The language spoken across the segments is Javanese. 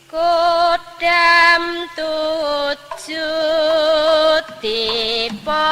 Kodam tuju diponegoro.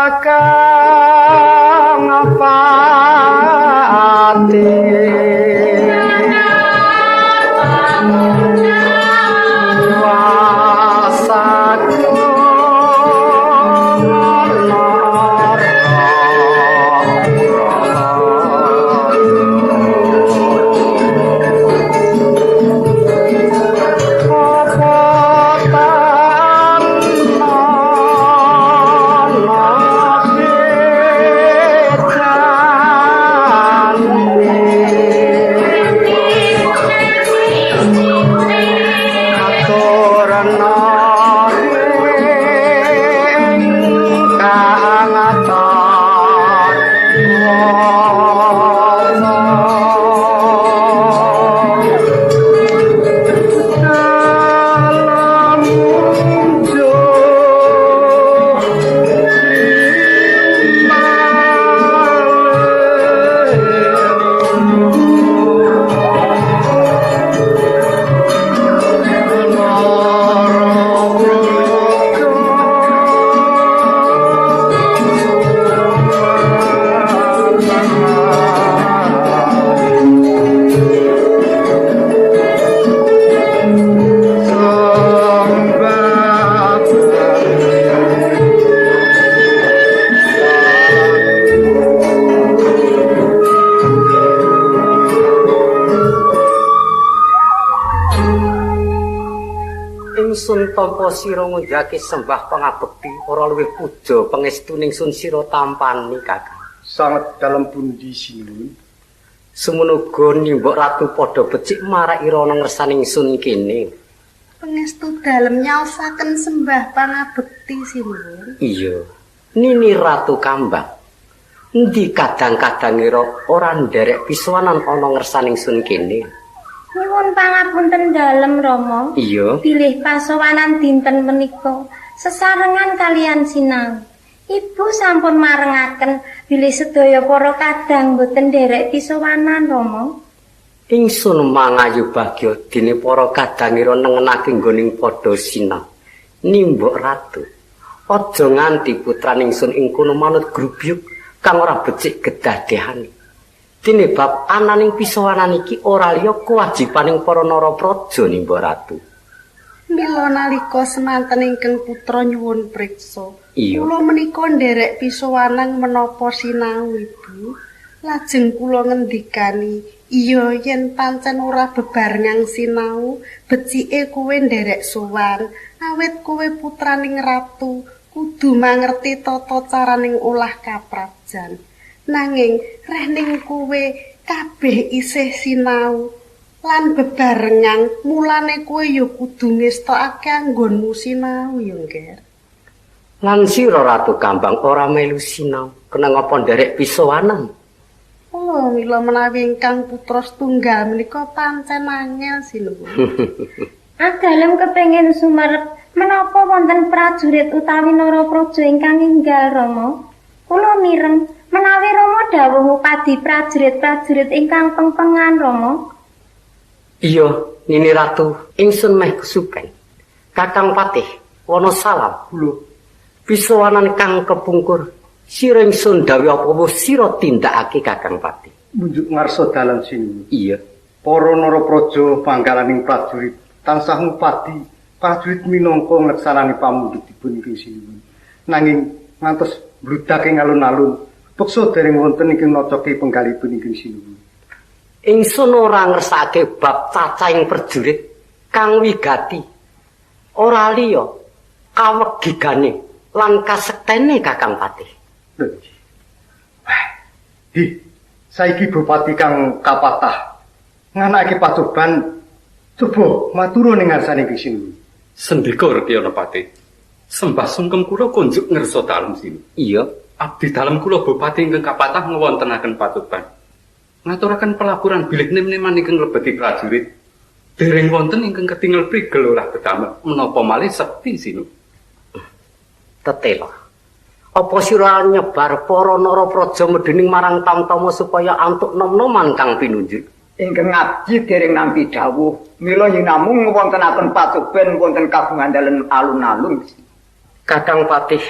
Kakang Pati Ingsun tampa sira ngundhake sembah pangabekti ora luwih puja pangestuning sun sira tampani Kakang. Sanget dalem pundi sinuwun? Semono uga nimbok ratu padha becik marak irana ngersaning sun kene. Pangestu dalem nyaosaken sembah pangabekti sinuwun. Iya. Nini Ratu Kambang. Endi kadang-kadangira ora nderek pisowanan ana ngersaning sun kene? Nyuwun pangapunten dalem Rama. Iya. Bilih pasowanan dinten menika sesarengan kalian sinau. Ibu sampun marengaken bilih sedaya para kadang boten nderek pisowanan Rama. Ingsun mangayu bagya dene para kadangira nengenake nggoning padha sinau. Nimbok ratu, aja nganti putraning sun ing kono manut grubyuk kang ora becik gedadehane. Dene bab ananing pisowanan iki ora liya kewajibaning para narapraja nimbok ratu. Mila nalika semanten ingkang putra nyuwun priksa, kula menika nderek pisowanan menapa sinau Ibu. Lajeng kula ngendikani, iya yen pancen ora bebarengan sinau, becike kowe nderek sowan, awit kowe putraning ratu, kudu mangerti tata caraning olah kaprajan. Nanging rehning kowe kabeh isih sinau lan bebarengan, mulane kowe ya kudu ngestokake anggonmu sinau ya, Ngger. Lan sira Ratu Kambang ora melu sinau, kena ngapa nderek pisowanan? Oh, mila menawi ingkang putra setunggal menika pancen angel sinuwun. Adalem kepengin sumerep menapa wonten prajurit utawi narapraja ingkang enggal Rama? Kula mireng menawi Rama dawuh ngupadi prajurit-prajurit ingkang pengpengan Rama. Iya, Nini Ratu, ingsun meh kesupen. Kakang Patih, wana salam kula. Pisowanan kang kepungkur, sira ingsun dawuh apa sira tindakake Kakang Patih. Munjuk ngarsa dalan sinuwun. Iya. Para narapraja panggalaning prajurit tansah ngupadi prajurit minangka ngleksanani pamundhutipun ingkang sinuwun. Nanging ngantos bludak ing alun-alun beksa dereng wonten ingkang nacake penggalipun ingkang sinuwun. Ingsun ora ngersakake bab cacahing prajurit kang wigati. Ora liya kawegigane lan kasektene Kakang Patih. Hi, saiki bupati kang kapatah nganakake pacoban coba matur ning ngarsane ingkang sinuwun. Sendika Rtiyana Patih. Sembah sungkem kula kunjuk ngersa dalem sinuwun. Iya, abdi dalem kula bupati ingkang kapatah ngwontenaken pacoban. Ngaturaken pelaporan bilih nem-neman ingkang nglebeti prajurit. Dereng wonten ingkang ketinggal prigel olah dedamel menapa malih sekti sinuwun. Tetela. Apa sira nyebar para narapraja medhening marang tamtama supaya antuk nom-noman kang pinunjul? Ingkang abdi dereng nampi dawuh, mila yen namung wontenaken pacoben wonten kagungan dalem alun-alun. Kakang Patih,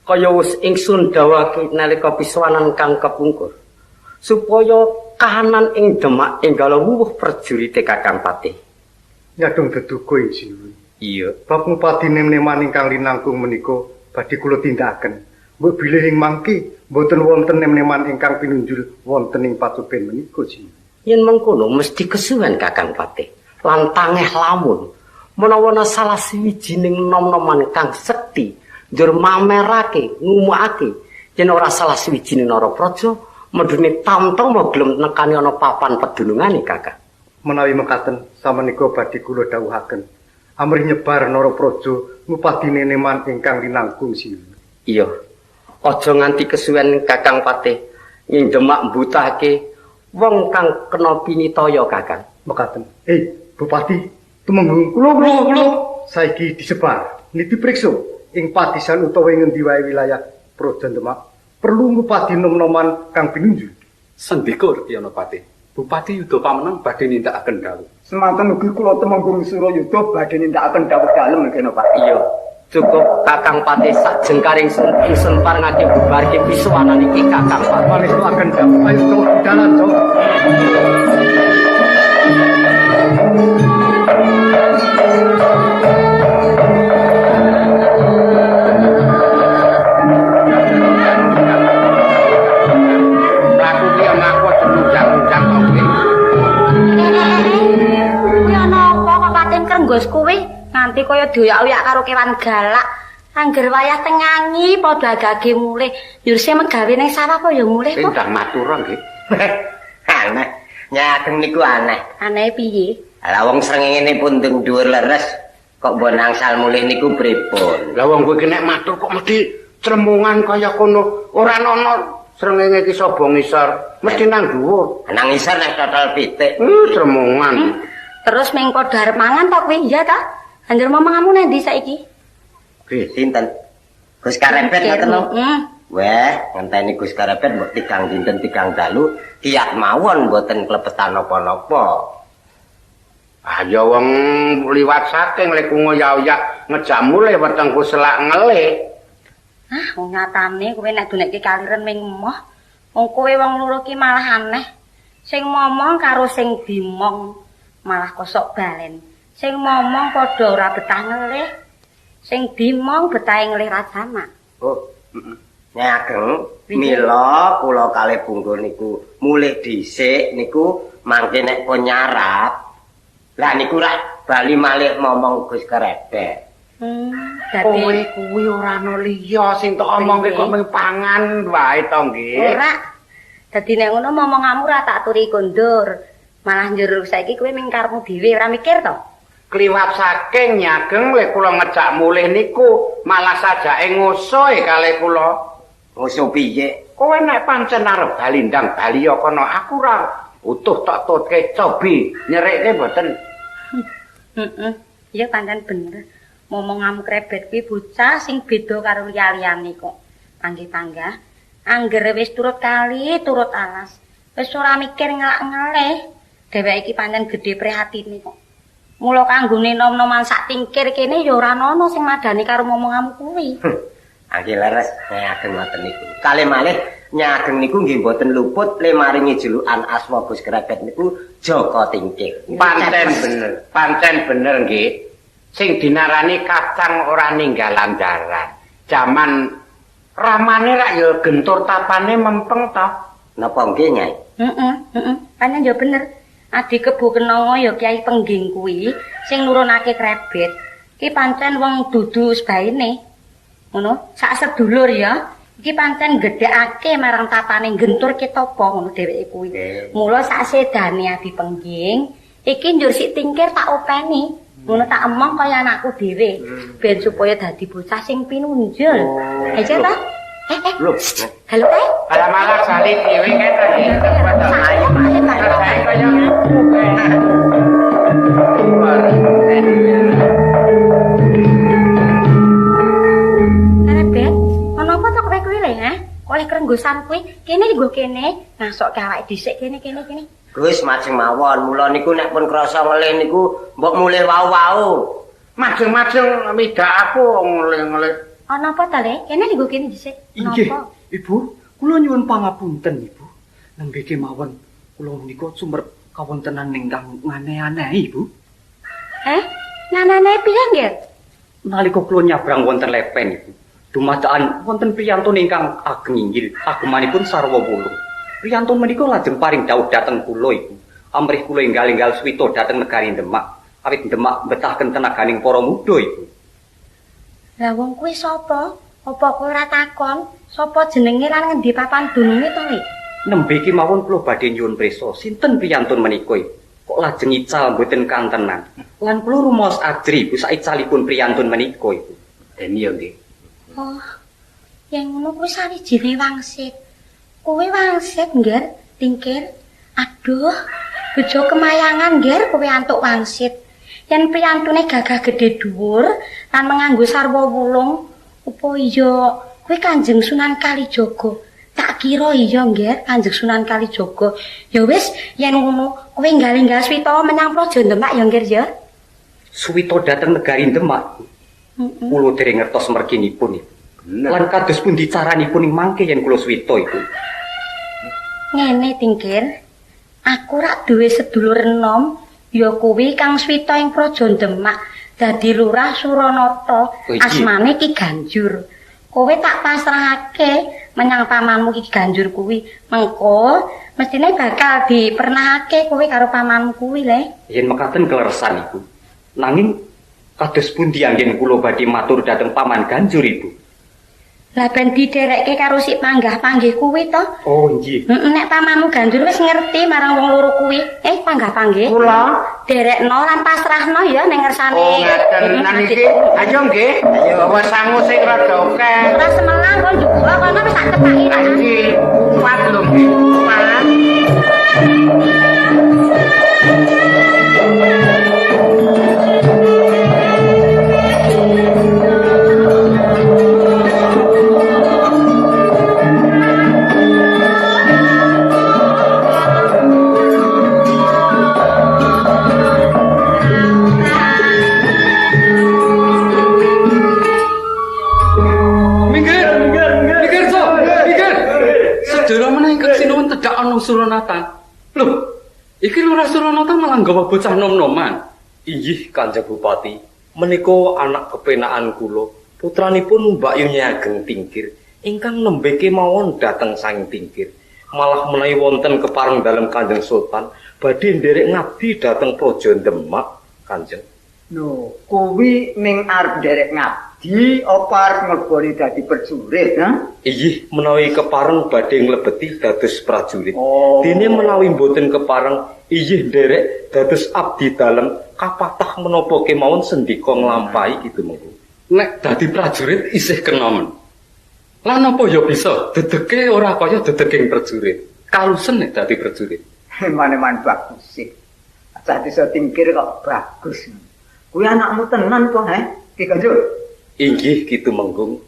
kaya wis ingsun dawuhake nalika pisowanan kang kepungkur, supaya kahanan ing Demak enggala wuwuh prajurite Kakang Patih. Nyadong deduga ing sinuwun. Iya, bab ngupadi nem-neman ingkang linangkung menika badhe kula tindakaken. Mbok bilih ing mangke mboten wonten nem-neman ingkang pinunjul wonten ing pacoben menika sinuwun. Yen mengkono mesti kesuwen Kakang Patih lan tangeh lamun menawa ana salah sawijining nom-noman kang sekti njur mamerake ngumukake yen ora salah sawijining narapraja medhune tamtama gelem nekani ana papan pedunungane Kakang. Menawi mekaten samenika badhe kula dawuhaken amrih nyebar narapraja ngupadi neneman ingkang linangkung sinuwun. Iya, aja nganti kesuwen Kakang Patih ing Demak mbutahke wong kang kena pinitaya Kakang. Mekaten. Bupati, tumenggung kula kula saiki disebar niti priksa ing padisan utawa ing ngendi wae wilayah Praja Demak perlu ngupadi nom-noman kang pinunjul. Sendika Rtiyana Patih. Bupati Yuda Pamenang badhe nindakaken dawuh. Semanten ugi kula tumenggung Surayuda badhe nindakaken dawuh dalem Rtiyana Patih. Iya, cukup Kakang Patih sak jengkaring sun ingsun parengake bubarke pisowanan iki Kakang Patih. Pangestuaken dawuh. Ayo cowok dalan cowok. Mlaku ki mlaku aja nunjang-nunjang to kowe. Kuwi ana apa kok paten krenggos kowe nganti kaya dioyak-oyak karo kewan galak. Angger wayah tengangi padha agage mulih. Yurse megawe ning sawah apa ya mulih kok. Ndang matur nggih. Aneh. Nyageng niku aneh. Aneh piye? Lah wong srengenge pundung dhuwur leres kok mbok angsal mulih niku pripun? Lah wong kowe ki nek matur kok mesti tremungan kaya kono. Ora ana Srengenge iki saba ngisor, mesti nang dhuwur. Nang ngisor nek total pitik. Tremongan. Terus ming padha arep mangan ta kuwi, iya ta? Anjur momonganmu nang ndi saiki? Kuwi sinten? Gus Karebet ngoten lho. Heeh. Weh, ngenteni Gus Karebet mbok tigang dinten tigang dalu kiat mawon mboten klebetan napa-napa. Ah ya wong liwat saking lek ngoyak-oyak ngejak mulih wetengku selak ngelih. Ah, wong nyatane kowe nek donekke kaliren ming emoh. Wong kowe wong loro ki malah aneh. Sing momong karo sing dimong malah kosok balen. Sing momong padha ora betah ngelih. Sing dimong betahe ngelih ra jamak. Oh, Nyageng, mila kula kalih pungkur niku mulih dhisik niku mangke nek pun nyarap. Lah niku rak bali malih momong Gus Karebet. Kowe kuwi ora ana liya sing tok omongke kok mung pangan wae to nggih. Ora. Dadi nek ngono momonganmu ora tak aturi kondur. Malah njur saiki kowe ming karepmu dhewe ora mikir to. Kliwat saking Nyageng lek kula ngejak mulih niku malah sajake ngosoe kalih kula. Ngoso piye? Kowe nek pancen arep bali ndang bali ya kono aku ora utuh tok tutke cobi nyerikne mboten. Heeh. Iya pancen bener. Momonganmu Krebet kuwi bocah sing beda karo liya-liyane kok. Panggih-panggah, anggere wis turut kali, turut alas. Wis ora mikir ngelak-ngelih. Dheweke iki pancen gedhe prihatine kok. Mula kanggone nom-noman sak tingkir kene ya ora ana sing madani karo momonganmu kuwi. Angge leres Nyageng ngoten niku. Kalih malih Nyageng niku nggih mboten luput le maringi julukan asma Gus Krebet niku Jaka Tingkir. Pancen bener, pancen bener nggih. Sing dinarani kacang ora ninggal landaran. Jaman ramane rak ya gentur tapane mempeng to. Napa nggih, Nyai? Heeh, heeh. Pancen ya bener. Adi Kebo Kenanga ya Kyai Pengging kuwi sing nurunake Krebet. Ki pancen wong dudu sebaene. Ngono, sak sedulur ya. Iki pancen gedhekake marang tapane gentur ketapa ngono dheweke kuwi. Mula sak sedane Adi Pengging, iki njur sik tingkir tak openi. Ngono tak emong kaya anakku dhewe, ben supaya dadi bocah sing pinunjul. Aja ta? Lho, halo kae. Malah malah bali dhewe kae ta iki. Kaya Karebet, ana apa to kowe kuwi le, ha? Oleh krenggosan kuwi, kene nggo kene, ngasokke awake dhisik kene kene kene. Gus majeng mawon, mula niku nek pun krasa ngelih niku mbok mulih wau-wau. Majeng-majeng midak aku ngelih-ngelih. Ana apa ta, Le? Kene nggo kene dhisik. Inggih, Ibu, kula nyuwun pangapunten, Ibu. Nembe kemawon kula menika sumerep kawontenan ingkang aneh-aneh, Ibu. Heh? Nganane piye, Nggih? Nalika kula nyabrang wonten lepen, Ibu. Dumadakan wonten priyantun ingkang ageng inggil, agemanipun sarwa wulung. Priyantun menika lajeng paring dawuh dhateng kula, Ibu. Amrih kula enggal-enggal swita dhateng negari Demak. Awit Demak mbetahaken tenaganing para muda, Ibu. Lah wong kuwi sapa? Apa kowe ora takon? Sapa jenenge lan ngendi papan dununge to, Le? Nembe kemawon kula badhe nyuwun prisa, sinten priyantun menika, Ibu? Kok lajeng ical mboten kantenan. Lan kula rumaos ajri, Ibu, saicalipun priyantun menika, Ibu. Dene ya nggih. Oh, yen ngono kuwi sawijine wangsit. Kowe wangsit, Ngger, Tingkir. Aduh, bejo kemayangan, Ngger, kowe antuk wangsit. Yen priyantune gagah gedhe dhuwur lan menganggo sarwa wulung, apa iya kuwi Kanjeng Sunan Kalijaga? Tak kira iya, Ngger, Kanjeng Sunan Kalijaga. Ya wis, yen ngono kowe enggal-enggal swita menyang Praja Demak ya, Ngger ya. Suwita dhateng negari Demak. Kula dereng ngertos merginipun, Ibu. Lan kados pundi caranipun ing mangke yen kula swita, Ibu? Ngene, Tingkir. Aku rak duwe sedulur enom, ya kuwi kang swita ing Praja Demak, dadi Lurah Suranata, asmane Ki Ganjur. Kowe tak pasrahake menyang pamanmu Ki Ganjur kuwi. Mengko mestine bakal dipernahake kowe karo pamanmu kuwi, Le. Yen mekaten kleresan, Ibu. Nanging kados pundi anggen kula badhe matur dhateng Paman Ganjur, Ibu? Lah ben didherekke karo sik panggah-panggih kuwi to. Oh, nggih. Nek pamanmu Ganjur wis ngerti marang wong loro kuwi. Panggah-panggih. Kula derekno lan pasrahno ya ning ngersane. Oh, ngaten. Nang iki ayo nggih. Bawa sangu sing rada akeh. Ora semelang kok njupuk kono wis tak tepaki. Nggih. Mas. Suranata. Loh, iki Lurah Suranata malah nggawa bocah nom-noman. Inggih Kanjeng Bupati, menika anak kepenakan kula, putranipun Mbak Yu Ageng Tingkir ingkang nembe kemawon dhateng saking Tingkir. Malah menawi wonten kepareng dalem Kanjeng Sultan badhe nderek ngabdi dhateng Praja Demak, Kanjeng. Lho, kuwi ming arep nderek ngabdi apa arep ngleboni dadi prajurit, ha? Inggih, menawi kepareng badhe nglebeti dados prajurit. Oh. Dene menawi mboten kepareng, inggih nderek dados abdi dalem kapatah menapa kemawon sendika nglampahi kitu mengko. Nek dadi prajurit isih kenomen. Lan apa ya bisa dedeke ora kaya dedeking prajurit. Kalusen nek dadi prajurit. Eman-eman bagus sih. Cah desa Tingkir kok bagus. Kuwi anakmu tenan po, he? Ki Ganjur. Inggih kitu menggung.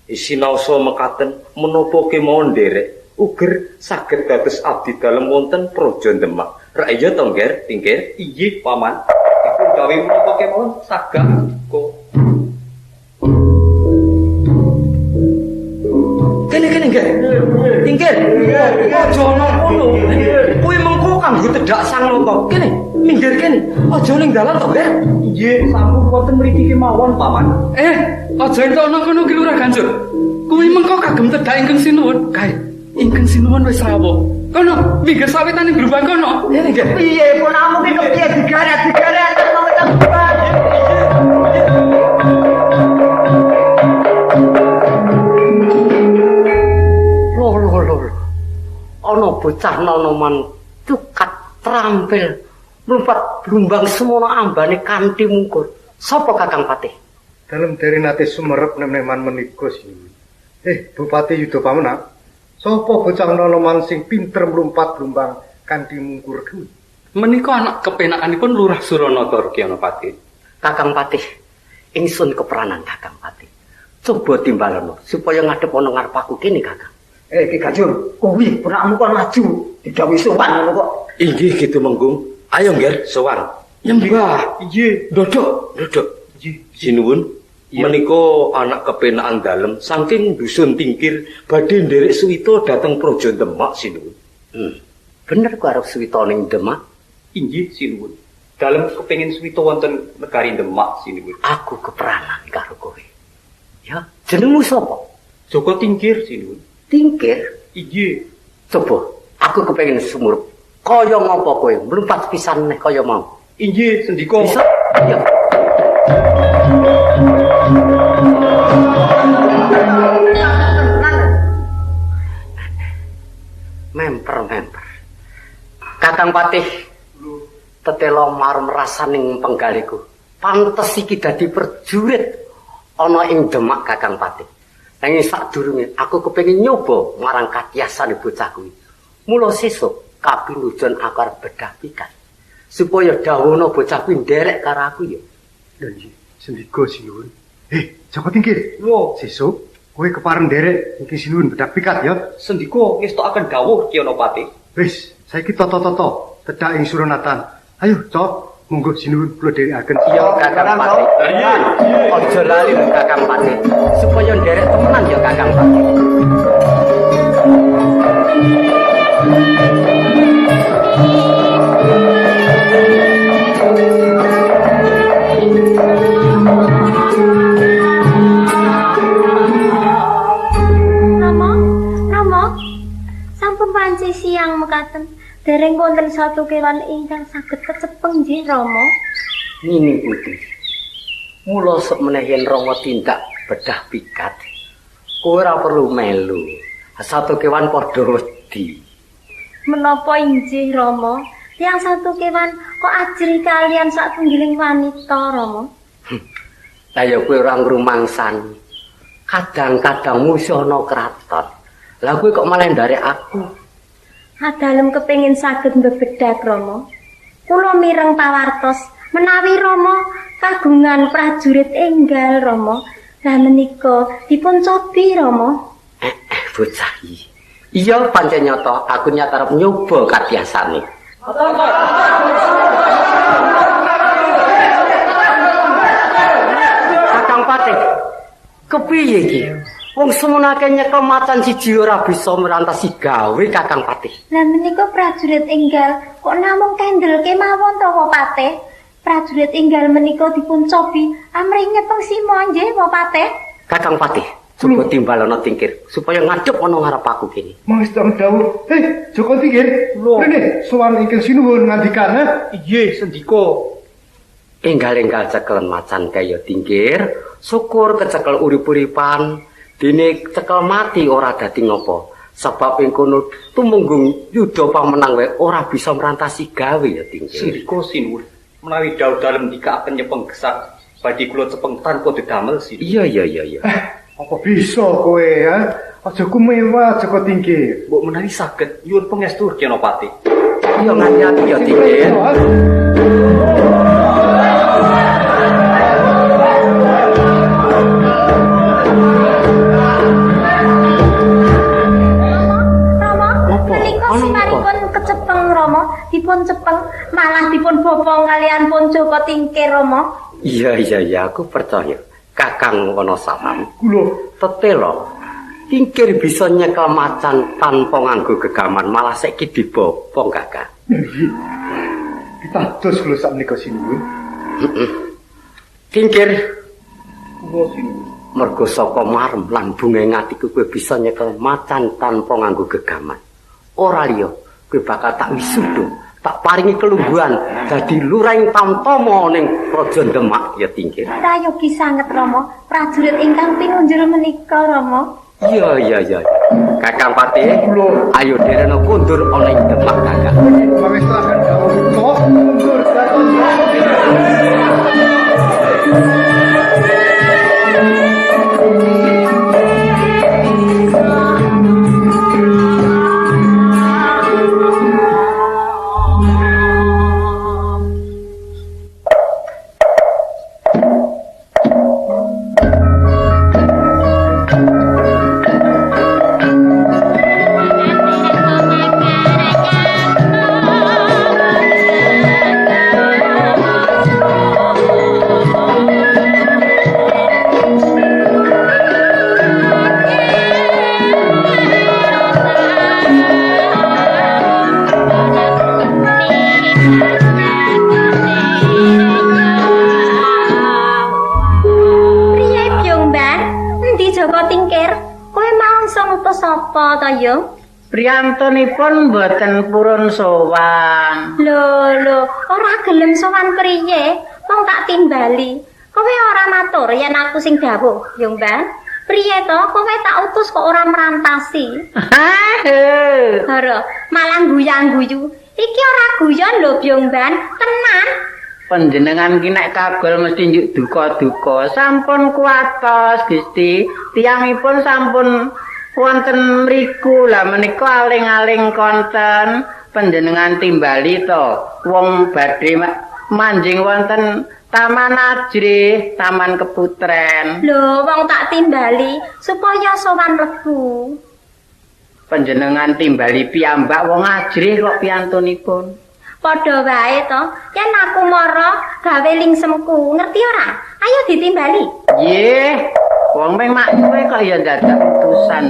Sinaosa mekaten menapa kemawon nderek uger saged dados abdi dalem wonten Praja Demak. Ra iya to, Ngger? Tingkir? Inggih, Paman. Dipun gawe menapa kemawon saged kok. Kene Ngger. Tingkir. Aja ana kono. Kuwi mengko kanggo tedhak sang nata. Kene, minggir kene. Aja ning dalan to, Ngger. Inggih, sampun wonten mriki kemawon, Paman. Aja entuk ana kono ki Lurah Ganjur. Kuwi mengko kagem tedhak ingkang sinuwun. Kae, ingkang sinuwun wis rawuh. Kono, minggir sawetane grumbang kono. Kene, Ngger. Piye ponakmu ki kepiye digaret-digaret wong teban. Lho. Ana bocah nonoman cukat terampil mlumpat blumbang semono ambane kanthi mungkur. Sapa Kakang Patih? Dalem dereng nate sumerep nem-neman menika sinuwun. Bupati Yuda Pamenang, sapa bocah nonoman sing pinter mlumpat blumbang kanthi mungkur kuwi? Menika anak kepenakanipun Lurah Suranata Rukyanapati. Kakang Patih, ingsun kepranan Kakang Patih. Coba timbalono supaya ngadep ana ngarep aku kene, Kakang. Ki Ganjur, kuwi ponakmu kon maju, didhawuhi sowan ngono kok. Inggih kitu menggung. Ayo Ngger, sowan. Nyembah. Inggih. Dodok, dodok. Inggih. Sinuwun, menika anak kepenakan dalem saking dusun Tingkir badhe nderek suwita dhateng Praja Demak sinuwun. Bener ku arep suwita ning Demak? Inggih sinuwun. Dalem kepengin suwita wonten negari Demak sinuwun. Aku kepranan karo kowe. Ya, jenengmu sapa? Joko Tingkir sinuwun. Tingkir? Inggih. Coba, aku kepengin sumurup. Kaya ngapa kowe mlumpat pisan neh kaya mau? Inggih, sendika. Bisa? Ya. Memper-memper. Kakang Patih, tetela marem rasaning penggaliku. Pantes iki dadi prajurit ana ing Demak Kakang Patih. Nanging sadurunge aku kepengin nyoba marang katiyasane bocah kuwi. Mula sesuk kapinujon aku arep bedah pikat supaya dawono bocah kuwi nderek karo aku ya. Lho nggih, sendika sinuwun. Joko Tingkir. Lho, sesuk kowe kepareng nderek iki sinuwun bedah pikat ya. Sendika ngestokaken dawuh Kyanapati. Wis, saiki toto-toto tedhak ing Suranatan. Ayo, Cok. Monggo sinuwun kula dherekaken. Iya, Kakang Patih. Aja lali lho Kakang Patih. Supaya nderek temenan ya Kakang Patih. Rama, Rama. Sampun panci siang mekaten. Dereng wonten satu kewan ingkang saged kecepeng nggih Rama. Nini Putri. Mula sok meneh yen Rama tindak bedah pikat, kowe ora perlu melu. Satu kewan padha wedi. Menapa inggih Rama? Tiyang satu kewan kok ajri kalian satunggiling wanita Rama? Lah ya kowe ora ngrumangsani. Kadang-kadang musuh ana kraton. Lah kowe kok malah ndarek aku. Adalem kepengin saged mbebedhag Rama. Kula mireng pawartos menawi Rama kagungan prajurit enggal Rama. Lah menika dipun cobi Rama. Bocah iki. Iya pancen nyata aku nyata arep nyoba katiasane. Kakang Patih, kepiye iki? Wong semonake nyekel macan siji ora bisa merantasi gawe Kakang Patih. Lah menika prajurit enggal kok namung kendel kemawon to Patih? Prajurit enggal menika dipun cobi amrih nyepeng simo nggih Patih. Kakang Patih, coba timbalono Tingkir supaya ngadep ana ngarep aku kene. Mangesta dawuh. Hei, Joko Tingkir. Rene sowan ingkang sinuwun ngandikan, ha? Inggih, sendika. Enggal-enggal cekelen macan kaya Tingkir, syukur kecekel urip-uripan. Dene cekel mati ora dadi ngopo. Sebab ing kono tumunggung yuda pamenang wae ora bisa merantasi gawe ya Tingkir. Sendika sinuwun, menawi dawuh dalem ndikaaken nyepeng gesak badhe kula cepeng tanpa dedamel sinuwun. Iya. Apa bisa kowe ha? Aja kumewa Joko Tingkir. Mbok menawi saged nyuwun pangestu Senopati. Iya ngati-ati ya Tingkir. Simaripun kecepeng Rama, dipun cepeng malah dipun bopong kalian pun Joko Tingkir Rama. Iya, aku percaya. Kakang ana salam. Kula tetelo. Tingkir bisa nyekel macan tanpa nganggo gegaman, malah saiki dibopong Kakang. Nggih. Pitados kula sakmenika sinuwun. Heeh. Tingkir kula sinuwun. Mergo saka marem lan bunga atiku kowe bisa nyekel macan tanpa nganggo gegaman. Ora liya, kowe bakal tak wisuda, tak paringi kelungguhan dadi lurahing Tamtama ning Praja Demak ya Tingkir. Prayogi sanget Rama, prajurit ingkang pinunjul menika Rama. Iya. Kakang Patih, ayo dereno kundur ana ing Demak Kakang. Pangesturaken dawuh toh mundur dhateng. Priyantunipun mboten purun sowan. Lho, ora gelem sowan priye? Wong tak timbali. Kowe ora matur yen aku sing dawuh, yo Mbah. Priye to kowe tak utus kok ora merantasi? Haro, malah guyang-guyu. Iki ora guyon lho, Byong Ban, tenan. Panjenengan ki nek kagol mesti njuk duka-duka. Sampun kuwatos, Gusti. Tiyangipun sampun wonten mriku. Lah menika aling-aling konten panjenengan timbali to wong badhe manjing wonten Taman Ajrih, Taman Keputren. Lho, wong tak timbali supaya sowan mlebu. Panjenengan timbali piyambak wong ajrih kok piyantunipun. Padha wae to, yen aku mara gawe lingsemku, ngerti ora? Ayo ditimbali. Nggih. Wong ping mak kowe kok ya dadak utusan.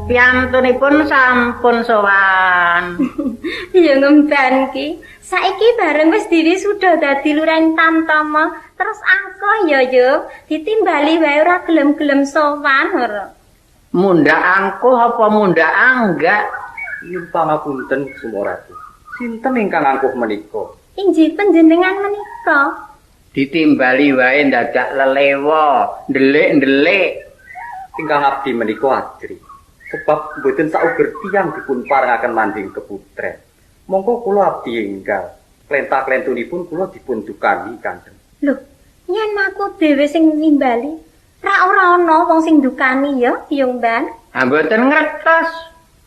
Piyantunipun sampun sowan. Ya ngemban ki. Saiki bareng wis diwisuda dadi lurahing Tamtama, terus angko ya yo ditimbali wae ora gelem-gelem sowan ora. Mundhak angkuh apa mundhak anggak? Nyuwun pangapunten Sumoratu. Sinten ingkang angkuh menika? Inggih panjenengan menika. Ditimbali wae dadak lelewa, ndelik-ndelik. Ingkang abdi menika ajri. Sebab mboten sauger tiyang dipun parengaken manjing keputren. Mongko kula abdi enggal. Klenta-klentunipun kula dipun dukani Kanjeng. Lho, yen aku dhewe sing nimbali, ra ora ana wong sing ndukani ya, Biyung Ban. Ha mboten ngertos.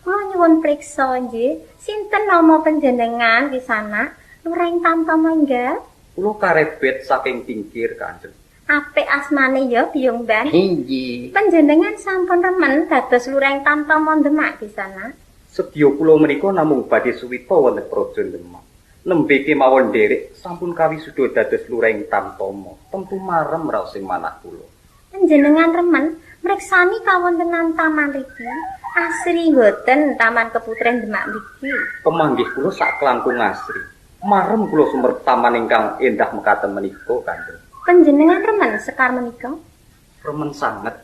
Kula nyuwun priksa nggih, sinten nama panjenengan kisana? Lurahing Tamtama enggal? Kula karebet saking Tingkir Kanjeng. Apik asmane ya, Biyung Ban. Inggih. Panjenengan sampun remen dados lurahing Tamtama Demak kisana? Sedya kula menika namung badhe suwita wonten Praja Demak. Nembe kemawon nderek sampun kawisuda dados lurahing Tamtama. Tentu marem raosing manah kula. Panjenengan remen mriksani kawontenan taman riki? Asri mboten Taman Keputren Demak mriki. Pemanggih kula sak klangkung asri. Marem kula sumerep taman ingkang endah mekaten menika, Kanjeng. Panjenengan remen sekar menika? Remen sanget.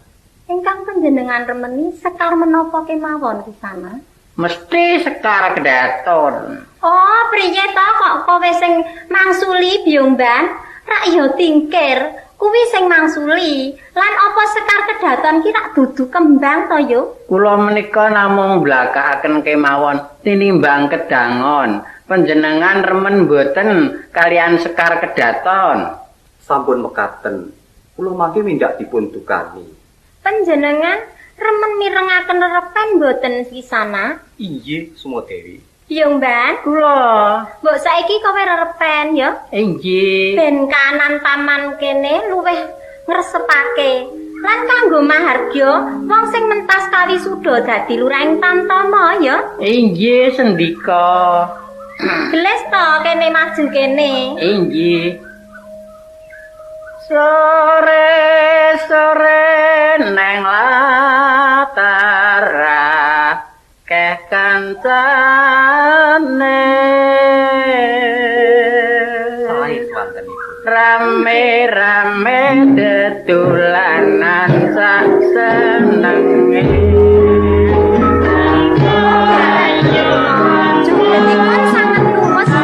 Ingkang panjenengan remeni sekar menapa kemawon kisana? Mesti sekar kedaton. Oh, priye to kok kowe sing mangsuli Biyung Ban? Rak ya Tingkir, kuwi sing mangsuli. Lan apa sekar kedaton ki rak dudu kembang to yo? Kula menika namung mblakakaken kemawon tinimbang kedangon. Panjenengan remen mboten kalian sekar kedaton? Sampun mekaten. Kula mangke mindak dipun dukani. Panjenengan remen mirengaken rerepen mboten kisana? Inggih, Sumodewi. Biyung Ban, kula. Mbok saiki kowe rerepen ya? Inggih. Ben kanan taman kene luwih ngresepake. Lan kanggo mahargya wong sing mentas kawisuda dadi lurahing Tamtama ya. Inggih, sendika. Geles to kene maju kene. Inggih. Sore-sore neng latara keh kancane. Sae swantenipun. Rame-rame dedulanan sak senenge. Jumlahipun sangat luwes.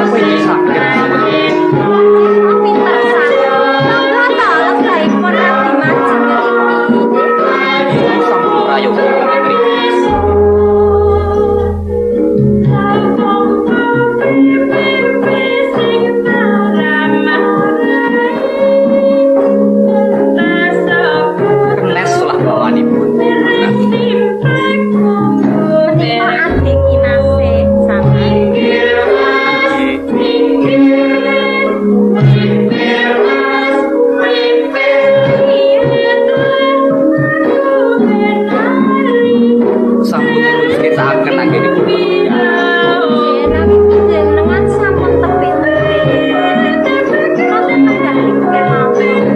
Pinter sanget. Monggo to lenggahipun abdi majeng ngriki. Sampun prayoga mriki. Kenes lah bawanipun. Menika adik kinasih sami. Sampun dipun sekecakaken anggenipun menunggang. Nanging panjenengan sampun tebih-tebih. Kula tenggah niku kemawon.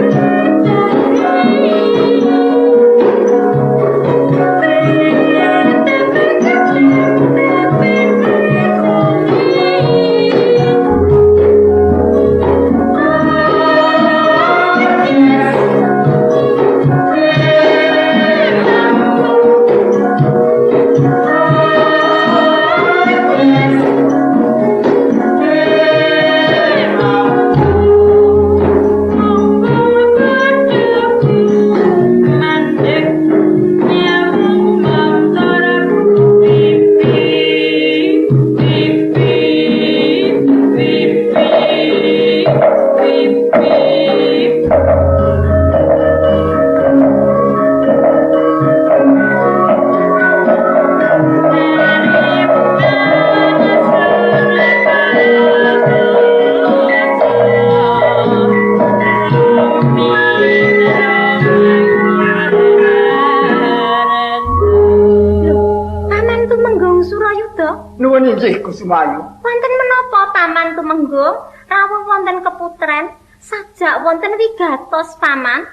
Paman Tumenggung Surayuda, Nuwun inggih Kusumayu. wonten menapa Paman Tumenggung rawuh wonten keputren sajak wonten wigatos Paman?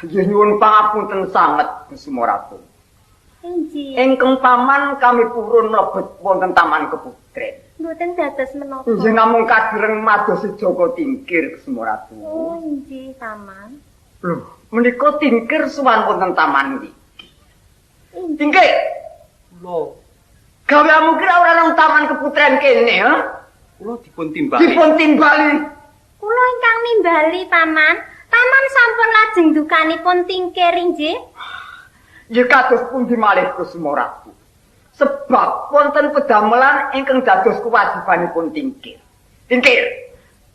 Nggih nyuwun pangapunten sanget Kusuma Ratu. Inggih. Ingkang paman kami purun mlebet wonten Taman Keputren. Mboten dados menapa. Inggih namung kadereng madosi Joko Tingkir Kusuma Ratu. Oh, inggih Paman. Lho, menika Tingkir sowan wonten taman niki. Tingkir. Kula gaweamu kira ora nang taman keputren kene, ha? Kula dipun timbali. Dipun timbali. Kula ingkang nimbali, Paman. Paman sampun lajeng dukanipun Tingkir inggih. Nggih kados pundi malih Kusuma Ratu. Sebab wonten pedamelan ingkang dados kewajibanipun Tingkir. Tingkir,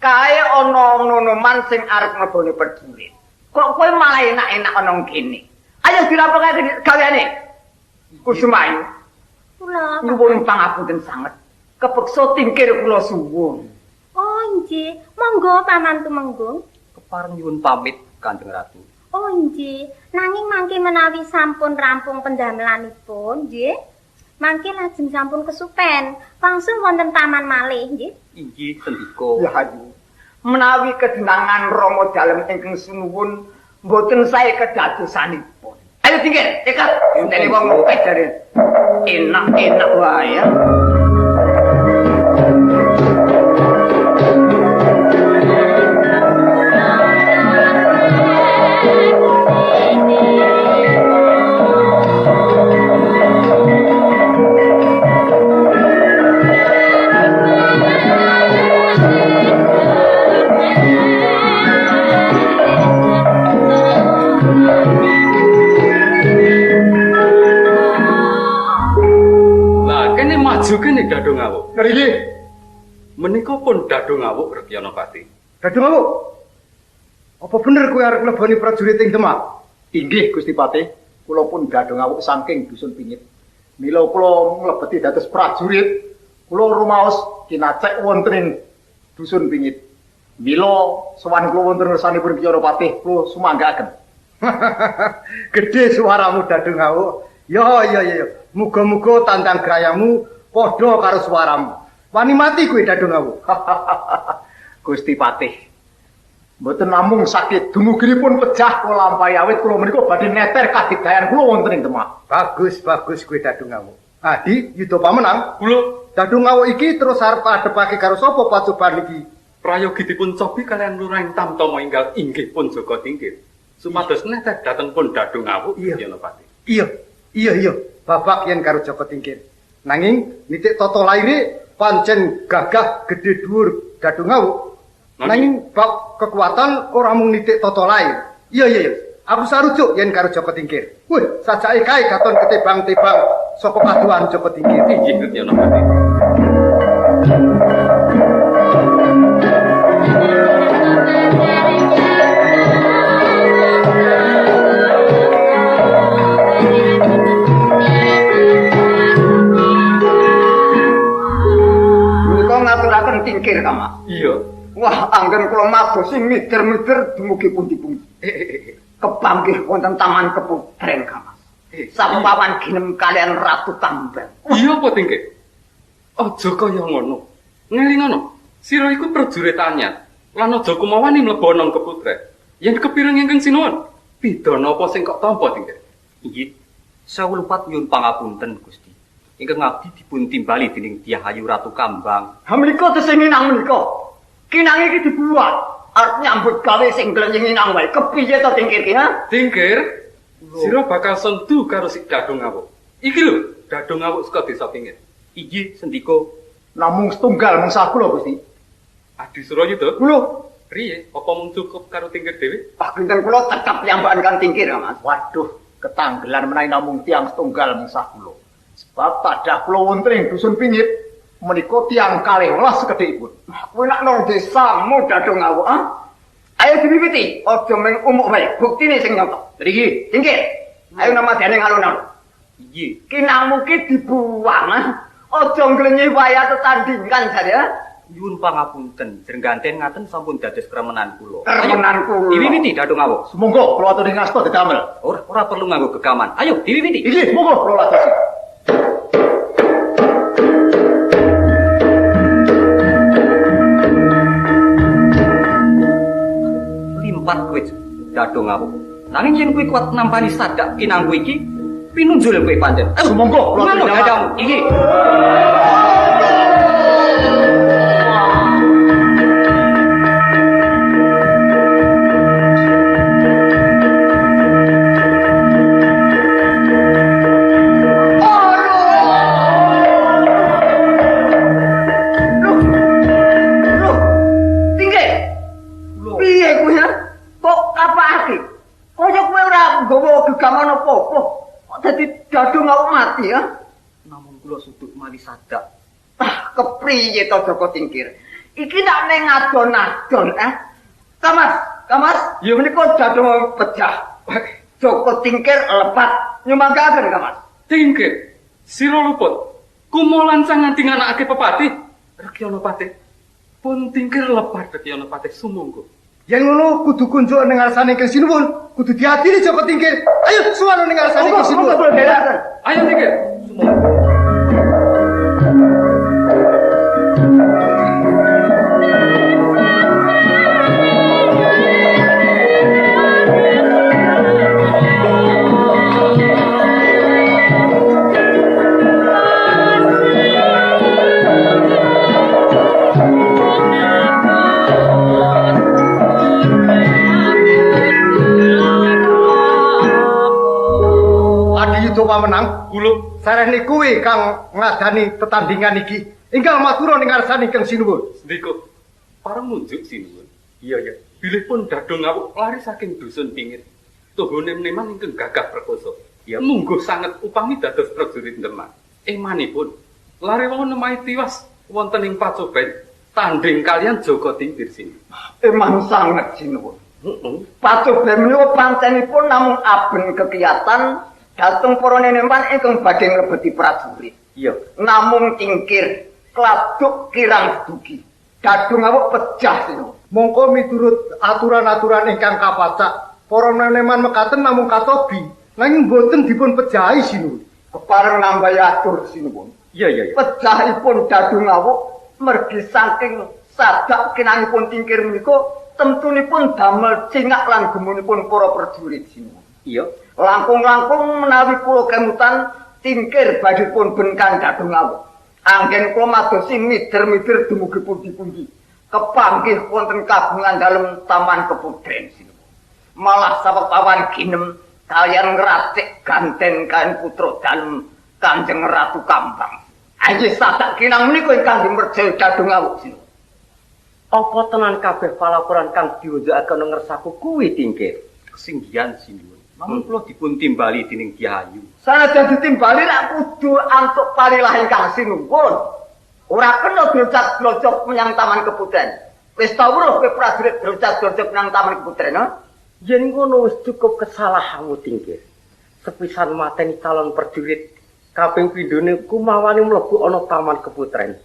kae ana nonoman sing arep ngleboni prajurit. Kok kowe malah enak-enak ana kene? Ayo dirampungake gaweane. Kusumayu. Kula nyuwun pangapunten sanget. Kepeksa Tingkir kula suwun. Oh inggih, monggo Paman tumenggung. Kepareng nyuwun pamit Kanjeng Ratu. Oh inggih, nanging mangke menawi sampun rampung pendamelanipun nggih. Mangke lajeng sampun kesupen, langsung wonten taman malih nggih. Inggih sendika. Ya ayu. Menawi kedenangan Rama dalem ingkang sinuwun mboten sae kedadosanipun. Ayo Tingkir, cekat. Enteni wong ngopeh jare. Enak-enak wae ya. Maju kene Dadung Awuk. Ngriki. Menika pun Dadung Awuk Rekyanapati. Dadung Awuk. Apa bener kowe arep mleboni prajurit ing Demak? Inggih Gusti Patih, kula pun Dadung Awuk saking dusun Pingit. Mila kula nglebeti dados prajurit, kula rumaos kinacek wonten ing dusun Pingit. Mila sowan kula wonten ngersanipun Kyanapatih, kula sumanggaaken. Gedhe suaramu Dadung Awuk. Ya ya ya. Muga-muga tandang grayamu padha karo suaramu. Wani mati kowe Dadung Awuk. Gusti Patih. Mboten namung sakit dumuginipun pejah kula lampahi awit kula menika badhe neter kadigdayan kula wonten ing Demak. Bagus bagus kowe Dadung Awuk. Adi yuda pamenang. Kula Dadung Awuk iki terus arep adepake karo sapa pacoban iki? Prayogi dipun cobi kalian Lurahing Tamtama enggal inggih pun Jaka Tingkir. Supados neter dhateng pun Dadung Awuk Kyanapati. Iya. Iya iya, babak yen karo Jaka Tingkir. Nanging nitik tata laire pancen gagah gedhe dhuwur Dadung Awuk. Nanging bab kekuatan ora mung nitik tata lair. Iya iya iya, aku sarujuk yen karo Jaka Tingkir. Wih, sajake kae katon ketebang-tebang saka kaduhan Jaka Tingkir. Inggih Kyanapati. Tingkir Kama. Iya. Wah, anggen kula madosi mider-mider dumugi pundi-pundi. Kepanggih wonten taman keputren Kama. Sapawan ginem kalian Ratu Kambang. Iya apa Tingkir? Aja kaya ngono. Ngelingono, sira iku prajurit anyar. Lan aja kumawani mlebu nang keputren. Yen kepireng ingkang sinuwun, pidana apa sing kok tampa Tingkir? Inggih. Sawu lupat nyuwun pangapunten Gusti. Ingkang abdi dipun timbali dening Dyah Ayu Ratu Kambang. Ha menika tesih nginang menika. Kinange iki dibuat arep nyambut gawe sing glenying nginang wae. Kepiye to Tingkir ki, ha? Tingkir, sira bakal sentuh karo si Dadung Awuk. Iki lho, Dadung Awuk saka desa Pingit. Inggih sendika. Namung setunggal mung kula Gusti. Adi Surayuda? Kula. Priye? Apa mung cukup karo Tingkir dhewe? Pak kinten kula tetep piyambakan kan Tingkir, Mas. Waduh, ketanggelan menawi namung tiyang setunggal mung kula. Sebab tadah kula wonten ing dusun Pingit menika tiyang 12 sekedhikipun. Kowe nak nang desamu Dadung Awuk, ha? Ayo diwiwiti, aja mung umuk wae, buktine sing nyata. Mriki, Tingkir. Ayo namadane alun-alun. Inggih. Kinangmu ki dibuang, ha? Aja nglenyi wayah tetandingan jare, ha? Nyuwun pangapunten, jrengganten ngaten sampun dados kremenan kula. Kremenan kula. Diwiwiti Dadung Awuk. Sumangga kula aturi ngasta didamel. Ora perlu nganggo gegaman. Ayo diwiwiti. Inggih, monggo kula ladosi. Limpat kowe Dadung Awuk. Nanging yen kowe kuat nampani sadak kinangku iki, pinunjul kowe pancen. Sumangga kula aturi dadamu. Iki. Namung kula suduk mali sadak. Ah, kepriye to Joko Tingkir? Iki nak ning adon-adon, eh? Kamas, Kamas, ya menika dadung pejah. Joko Tingkir lepat nyumanggaken, Kamas. Tingkir, sira luput. Kumo lancang nganti nganakake pepati. Rekyana Patih. Pun Tingkir lepat Rekyana Patih sumangga. Yen ngono kudu kunjuk ning ngarsane Kang Sinuwun, kudu diadili Joko Tingkir. Ayo suwana ning ngarsane Kang Sinuwun. Ayo Tingkir. Sumangga. Pamenang kula sarehne kuwi kang ngadani tetandingan iki ingkang matur ning ngarsane Kang Sinuwun. Sendika pareng ngunjuk Sinuwun. Iya iya. Bilih pun dadung ngawuk lari saking dusun pingit. Tuhu nem-neman ingkang gagah prakosa. Ya mungguh sanget upami dados prajurit Demak. Emanipun lare wau nemahi tiwas wonten ing pacoben tanding kalian Joko Tingkir sini. Eman sanget Sinuwun. Heeh. Pacoben menika pancenipun namung aben kekiyatan dhateng para neneman ingkang badhe nglebeti prajurit. Iya. Namung Tingkir kladuk kirang dugi. Dadung awuk pejah sinuwun. Mongko miturut aturan-aturan ingkang kapacak, para neneman mekaten namung katobi, nanging boten dipun pejahi sinuwun. Kepareng nambahi atur sinuwun. Iya iya iya. Pejahipun dadung awuk mergi saking sadak kinangipun Tingkir menika temtunipun damel cingak lan gemunipun para prajurit sinuwun. Iya. Langkung-langkung menawi kula kemutan Tingkir badhepun bengkang dadung awuk. Anggen kula madosi mider-mider dumugi pundi-pundi. Kepanggih wonten kabungan dalem Taman Keputren sinuwun. Malah sawepawan ginem kaliyan ngracik ganten kaliyan putra dalem Kanjeng Ratu Kambang. Anjih sadak kinang menika ingkang dimerjaya dadung awuk sinuwun. Apa tenan kabeh palaporan kang diunjukake nang ngersaku kuwi Tingkir? Kesinggihan Sinuwun. Namun kula dipun timbali dening Dyah Ayu. Sanajan ditimbali lak kudu antuk palilah ingkang sinuwun. Ora kena drocak-drocok menyang Taman Keputren. Wis tau weruh kowe prajurit drocak-drocok menyang Taman Keputren, ha? Yen ngono wis cukup kesalahanmu Tingkir. Sepisan mateni calon prajurit, kaping pindhone kumawane mlebu ana Taman Keputren.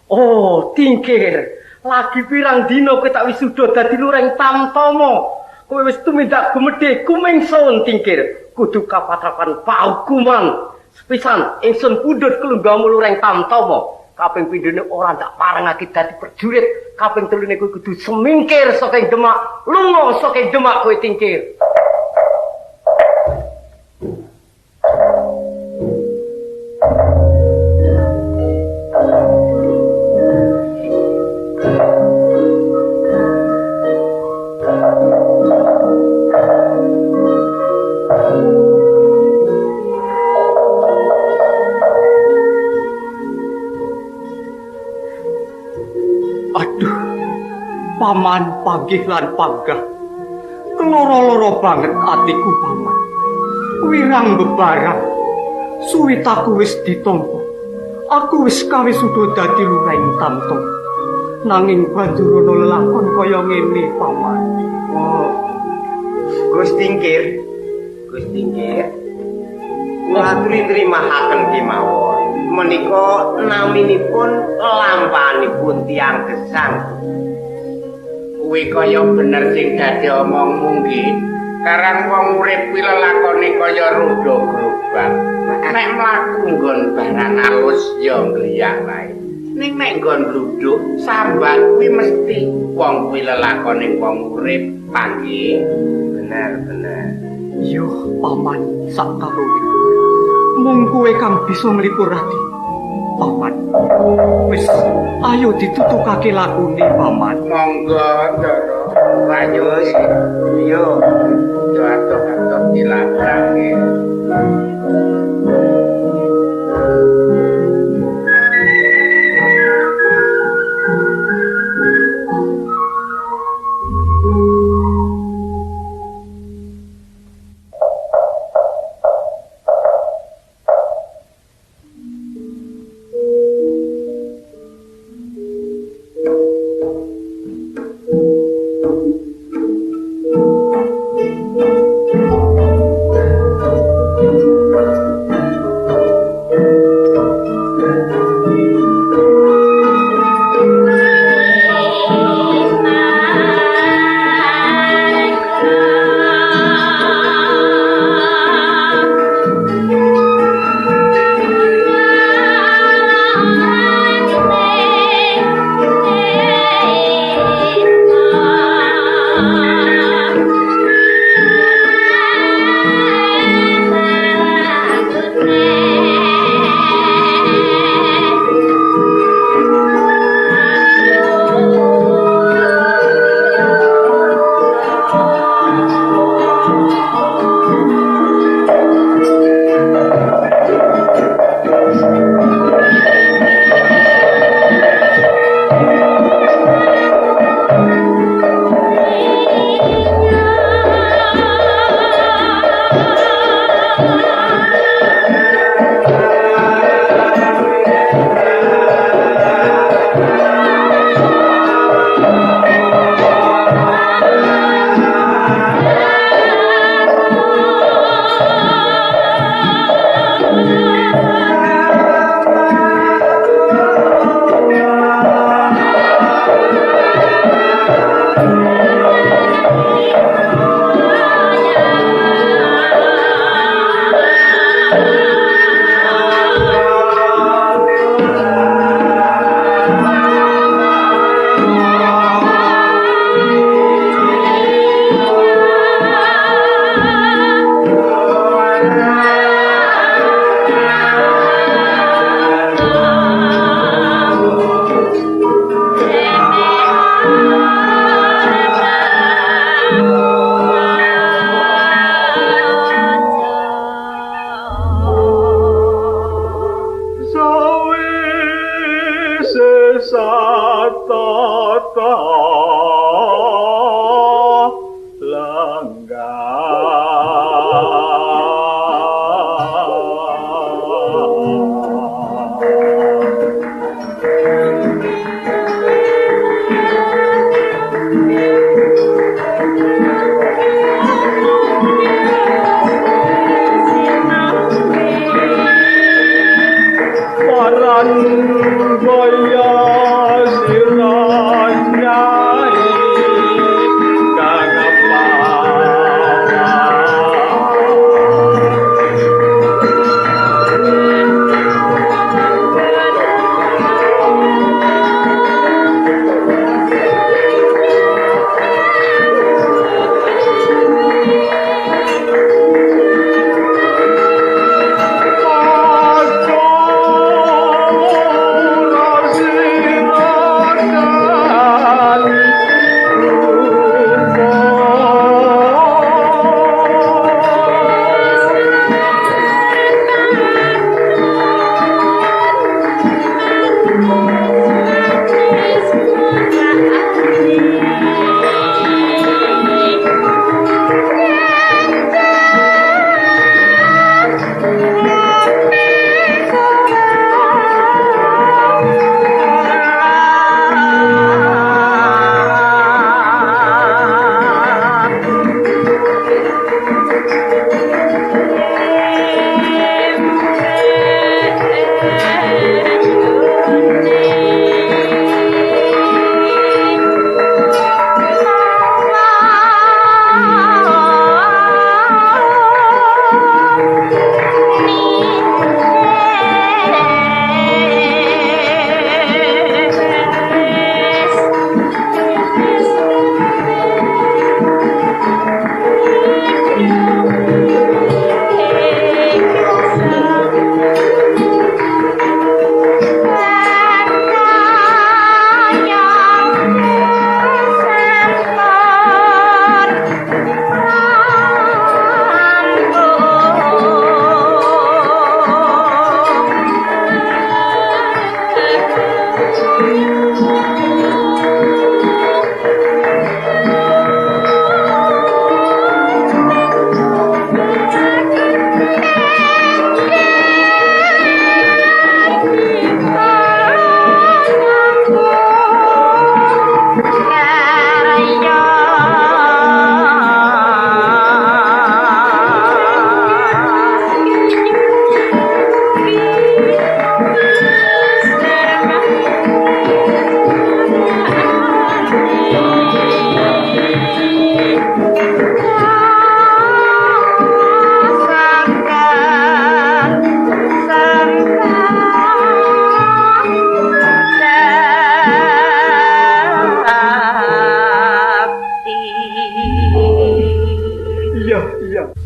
Oh, Tingkir, lagi pirang dina kowe tak wisuda dadi lureng Tamtama. Kowe wis tumindak gumedhe kumingsun Tingkir, kudu kapatrapan paukuman. Sepisan ingsun pundhut kelunggamu lureng Tamtama. Kaping pindhone ora ndak parengake dadi prajurit, kaping telune kowe kudu semingkir saking Demak, lunga saking Demak kowe Tingkir. Paman panggih lan panggah. Keloro-loro banget atiku paman. Wirang bebarang. Suwitaku wis ditampa. Aku wis kawisuda dadi lureng Tamto. Nanging banjur ana lelakon kaya ngene paman. Oh. Gus Tingkir. Gus Tingkir. Kula aturi nrimahaken kemawon. Menika naminipun lampahanipun tiyang gesang. Kuwi kaya bener sing dadi omongmu nggih. Karang wong urip kuwi lelakone kaya roda gerobak. Nek mlaku nggon barang alus ya ngliyak wae. Ning nek nggon bluduk sambat kuwi mesti wong kuwi lelakone wong urip panggih. Bener bener. Yo paman sak karone. Mung kowe kang bisa nglipur ati. Paman. Wis ayo ditutukake lakune paman. Monggo Ndara. Ayo yo. Adoh-adoh dilabrake. Wisesatata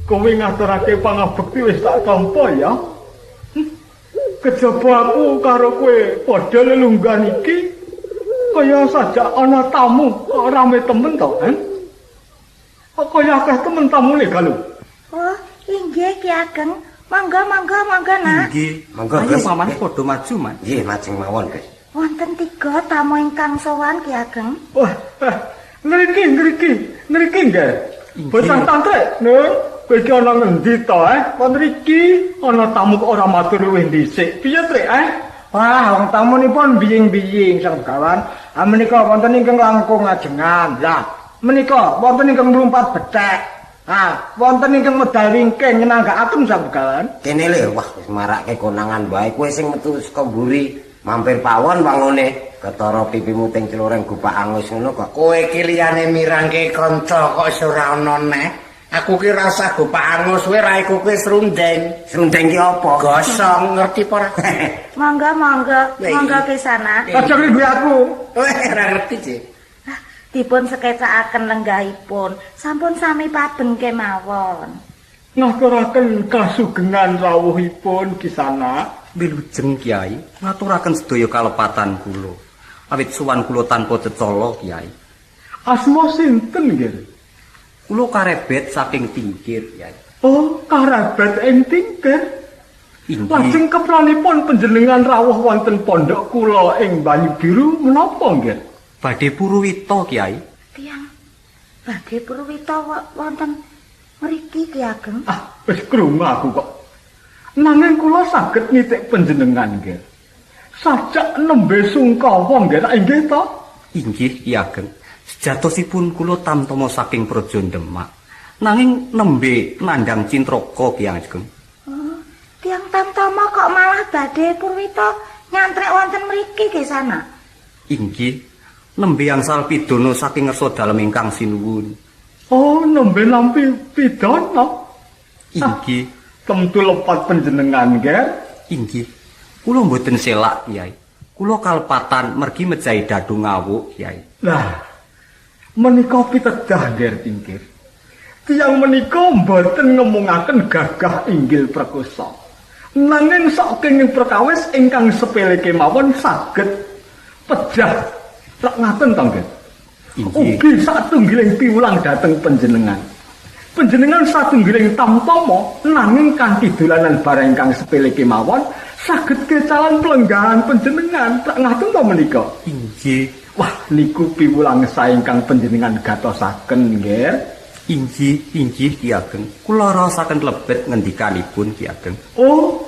Kowe ngaturake pangabekti wis tak tampa ya. Kejaba aku karo kowe padha lelungguhan iki kaya sajak ana tamu kok rame temen to, hein? Kok kaya akeh temen tamune galu. Oh, inggih Ki Ageng. Monggo monggo monggo nak. Nggih, monggo. Ayo paman padha maju, Man. Nggih, majeng mawon, Guys. Wonten 3 tamu ingkang sowan Ki Ageng. Wah, ngriki ngriki, ngriki nggih. Bocah tantrik, Nur. Kowe iki ana ngendi to, eh? Kon ngriki ana tamu kok ora matur luwih dhisik. Piye, Trik, eh? Wah, wong tamunipun biying-biying sang begawan. Ah menika wonten ingkang langkung ajengan. Lah, menika wonten ingkang mlumpat bethek. Ah, wonten ingkang medal wingking nyenanggakaken sang begawan. Kene lho, wah wis marake konangan bae kowe sing metu saka mburi. Mampir pawon wangune ketara pipimu teng celoreng gupak angus ngono kok. Kowe iki liyane mirangke kanca kok wis ora ana neh. Aku ki rasa gupak angus kowe raiku kowe srundeng. Srundeng ki apa? Gosong ngerti apa ora? Monggo monggo, monggo ke sana. Aja ngluwi aku. Kowe ora ngerti, Cik. Dipun sekecakaken lenggahipun. Sampun sami padeng kemawon. Ngaturaken kasugengan rawuhipun Kisana. Wilujeng Kyai, ngaturaken sedaya kalepatan kula. Awit sowan kula tanpa cecala, Kyai. Asma sinten nggih? Kula karebet saking Tingkir, Kyai. Oh, karebet ing Tingkir. Lajeng kepranipun panjenengan rawuh wonten pondok kula ing Banyu Biru menapa nggih? Badhe Purwita, Kyai. Tiyang badhe Purwita wonten mriki Ki Ageng. Ah, wis krungu aku kok. Nanging kula saged nitik panjenengan nggih. Sajak nembe sungkawa nggih, tak inggih to? Inggih, Ki Ageng. Sejatosipun kula tamtama saking Praja Demak. Nanging nembe nandhang cintraka Ki Ageng. Oh, tiyang tamtama kok malah badhe Purwita nyantrek wonten mriki nggih sana. Inggih, nembe angsal pidana saking ngersa dalem ingkang sinuwun. Oh, nembe nampi pidana. Inggih, temtu lepat panjenengan nggih. Inggih. Kula mboten selak, Kyai. Kula kalepatan mergi mejahi dadu ngawuk, Kyai. Lah, menika pitedah nggih Tingkir. Tiyang menika mboten ngemungaken gagah inggil prakosa. Nanging sok kenging perkawis ingkang sepele kemawon saged pejah. Lak ngaten to nggih. Ugi satunggiling piwulang dhateng panjenengan. Panjenengan satunggiling tamtama nanging kanthi dolanan barang ingkang sepele kemawon saged kecalan pelenggahan panjenengan. Lak ngaten to menika? Inggih. Wah, niku piwulang sae ingkang panjenengan gatosaken nggih. Inggih, inggih Ki Ageng. Kula raosaken lebet ngendikanipun Ki Ageng. Oh,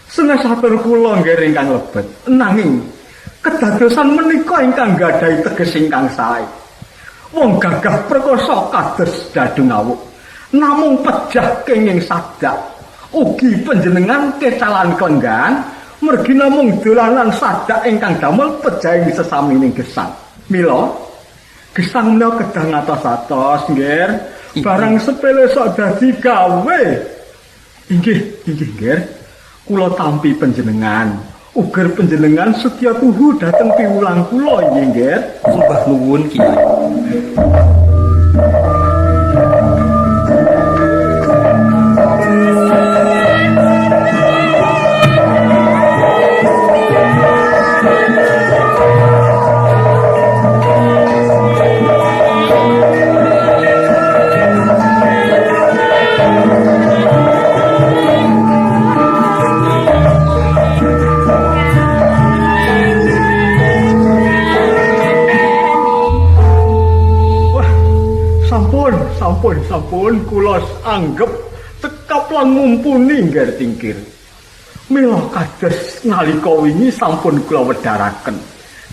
senes atur kula nggih ingkang lebet. Nanging kedadosan menika ingkang gadhahi teges ingkang sae. Wong gagah prakosa kados dadu ngawuk. Namung pejah kenging sadak. Ugi panjenengan kecalan klenggahan mergi namung dolanan sadak ingkang damel pejahing sesamining gesang. Mila gesang menika kedah ngatos-atos nggih. Barang sepele sok dadi gawe. Inggih, inggih nggih. Kula tampi panjenengan. Uger panjenengan setya tuhu dhateng piwulang kula nggih nggih. Sembah nuwun Kyai. Sampun kula anggep cekap lan mumpuni nggih Tingkir. Mila kados nalika wingi sampun kula wedharaken.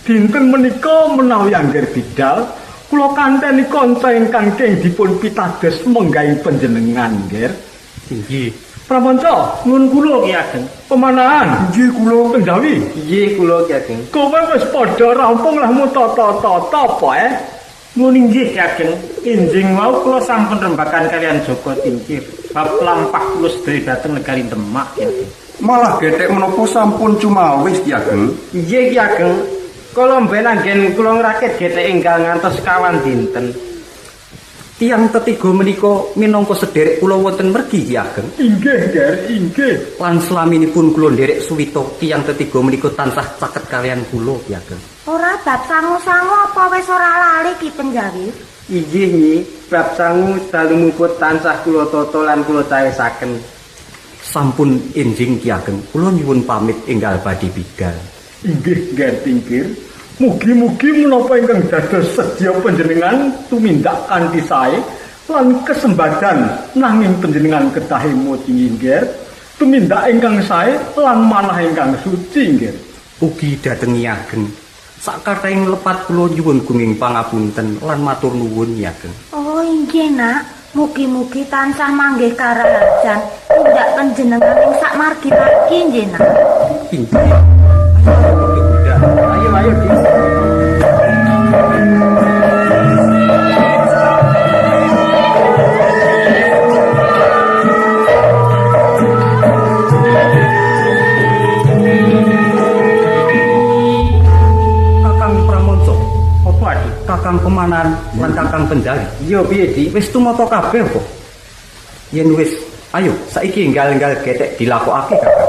Dinten menika menawi angger bidal, kula kanteni kanca ingkang keng dipun pitados menggahi panjenengan nggih. Inggih. Pramanca, nuwun kula Ki Ageng. Pemanahan. Inggih kula. Penjawi. Inggih kula Ki Ageng. Kowe wis padha rampung lahmu tata-tata apa eh? Nuwun inggih Ki Ageng, enjing wau kula sampun rembakan kalian Joko Tingkir bab lampah kula sedaya dhateng negari Demak Ki Ageng. Malah gethek menapa sampun cumawis Ki Ageng? Inggih Ki Ageng, kala mben anggen kula ngrakit gethek enggal ngantos kawan dinten. Tiyang tetiga menika minangka sederek kula wonten mergi Ki Ageng. Inggih, Ger, inggih. Lan slaminipun kula nderek suwita tiyang tetiga menika tansah caket kalian kula Ki Ageng. Ora bab sangu-sangu apa wis ora lali Ki Penjawi? Inggih nyi, bab sangu dalu muput tansah kula tata lan kula cawisaken. Sampun enjing Ki Ageng, kula nyuwun pamit enggal badhe bidal. Inggih, Ger Tingkir. Mugi-mugi menapa ingkang dados sedya panjenengan tumindak kanthi sae lan kesembadan nanging panjenengan kedah emut inggih tumindak ingkang sae lan manah ingkang suci nggih. Ugi dhateng Ki Ageng. Sakathahing lepat kula nyuwun gunging pangapunten lan matur nuwun Ki Ageng. Oh inggih nak, mugi-mugi tansah manggih karaharjan tindak panjenengan ing sak margi-margi nggih nak. Inggih. Ayo ayo Di. Kakang Pramanca, apa Adi? Kakang Pemanan lan Kakang Penjali. Iya piye Di? Wis tumata kabeh apa? Yen wis, ayo saiki enggal-enggal gethek dilakokake Kakang.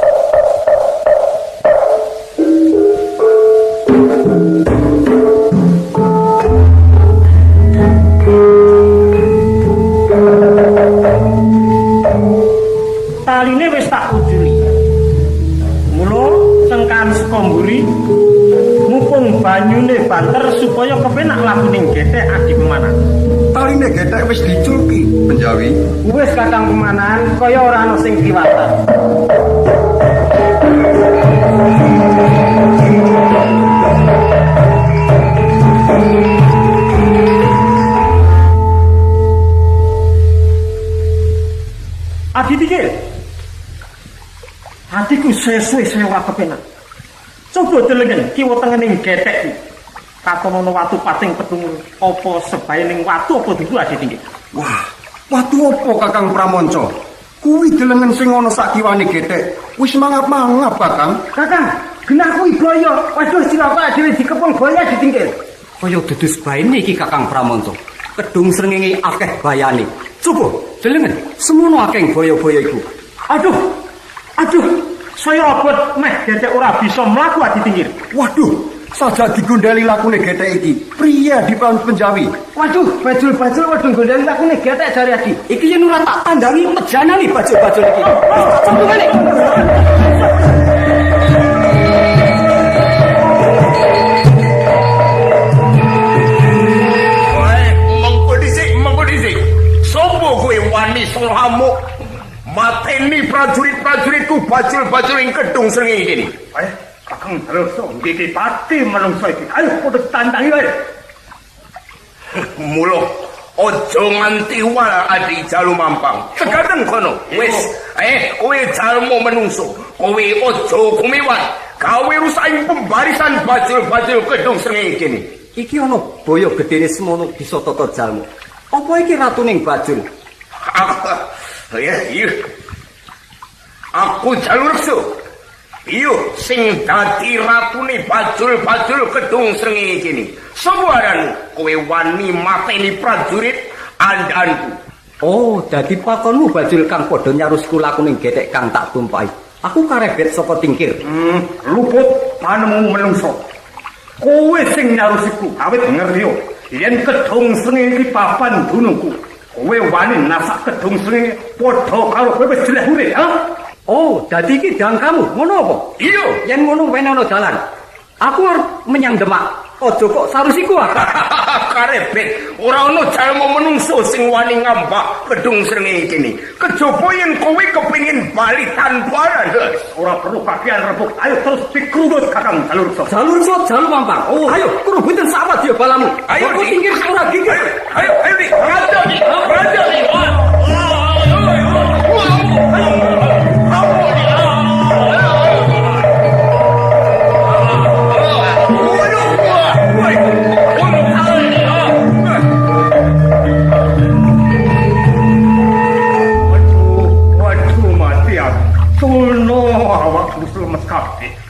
Taline wis tak uculi. mburi mumpung banyune banter supaya kepenak lakuning gethek Adi Pemanahan. Taline gethek wis diculki, Penjawi. Wis Kakang Pemanahan kaya ora ana sing kliwatan. Adi pikir. Atiku sesuai ora kepenak. Coba delengen kiwa tengening gethek iki. Katon ana watu pating petung apa sebae ning watu apa dudu Adi Tingkir. Wah, watu apa Kakang Pramanca? Kuwi delengen sing ana sak kiwane gethek. Wis mangap-mangap, Kakang. Kakang, genah kuwi boyo. Waduh, cilaka dhewe dikepung boyo Adi Tingkir. Kaya dudu sebaene iki Kakang Pramanca. Kedung srengenge akeh bayane. Coba delengen semono akeh boyo-boyo iku. Aduh. Aduh, saya abot meh gethek ora bisa mlaku Adi Tingkir. Waduh, saja digondeli lakune gethek iki. Priye Adi Penjawi? Waduh, bajul-bajul padha gondeli lakune gethek jare Adi. Iki yen ora tak tandangi mejanane bajul-bajul iki. Wis tak cantungane. Wae, mengko dhisik, mengko dhisik. Sopo kowe wani solohamu? Mateni prajurit-prajuritku bajul-bajul ing kedung srengenge iki. Ayo, Kakang Jalurso, iki pati menungso iki. Ayo padha tantangi wae. Mulo aja nganti wal Adi Jalu Mampang. Tegaten kono. Wis, kowe jalma menungso, kowe aja kumiwat. Gawe rusak ing pembarisan bajul-bajul kedung srengenge iki. Iki ana boyo gedene semono bisa tata jalma. Apa iki ratuning bajul? Ya, iya. Aku Jalurso. Iya, sing dadi ratune bajul-bajul kedung srengenge kene. Sapa aranmu? Kowe wani mateni prajurit andhanku. Oh, dadi pakonmu bajul kang padha nyarusku lakuning gethek kang tak tumpahi. Aku karebet saka Tingkir. Luput panemu menungso. Kowe sing nyarusiku, awit ngerti yo. Yen kedung srengenge iki papan dunungku. Kowe wani nasak kedung srengenge padha karo kowe wis jeleh urip, ha? Oh, dadi iki dangkamu, ngono apa? Iya, yen ngono wene ana dalan. Aku arep menyang Demak. Aja kok sarusiku ah. Karebet, ora ana jalma menungso sing wani ngambah kedung srengenge kene. Kejaba yen kowe kepengin bali tanpa alas. Ora perlu kakean rebuk. Ayo terus dikrudut Kakang Jalurso. Jalurso Jalu Mampang. Oh, ayo krubutan sawat ya balamu. Ayo Tingkir ora gigih. Ayo, ayo di. Raja di. Raja di.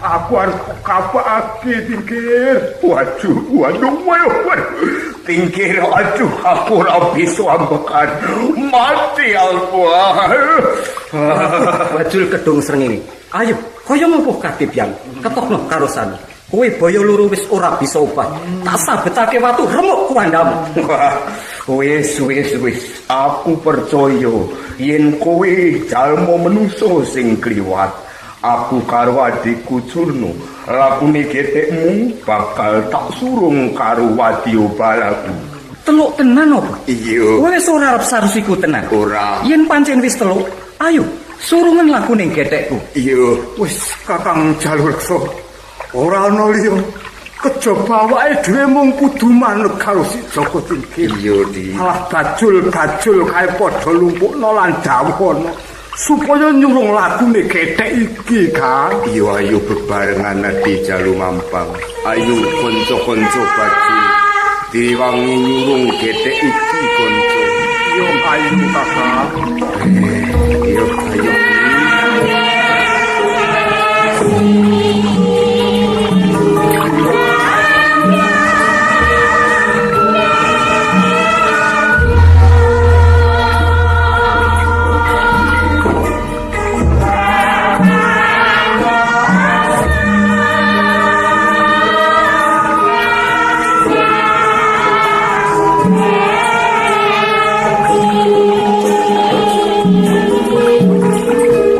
Aku harus kapake Tingkir. Waduh, waduh, waduh, waduh. Tingkir, aduh, aku ora bisa ambekan. Mati aku. Bajul kedung srengenge. Ayo, kaya ngopo kadipyan? Ketokno karosane. Kowe boyo loro wis ora bisa obah. Tak sabetake watu remuk kuwandamu. Wis, wis, wis. Aku percaya yen kowe jalma menungso sing kliwat. Aku karo adikku Curno, lakune gethekmu bakal tak surung karo wadya balaku. Teluk tenan apa? Iya. Kowe wis ora arep sarusiku tenan. Ora. Yen pancen wis teluk, ayo surungen lakune gethekku. Iya. Wis Kakang Jalurso. Ora ana liya. Kejaba awake dhewe mung kudu manut karo si Joko Tingkir. Iya, Di. Alah bajul-bajul kae padha lumpukna lan dawuhana supaya nyurung lagune gethek iki, Kang. Iya, ayo bebarengan Adi Jalu Mampang. Ayo kanca-kanca bajul diwangi nyurung gethek iki kanca. Iya, ayo Kakang. Iya, ayo. Thank you.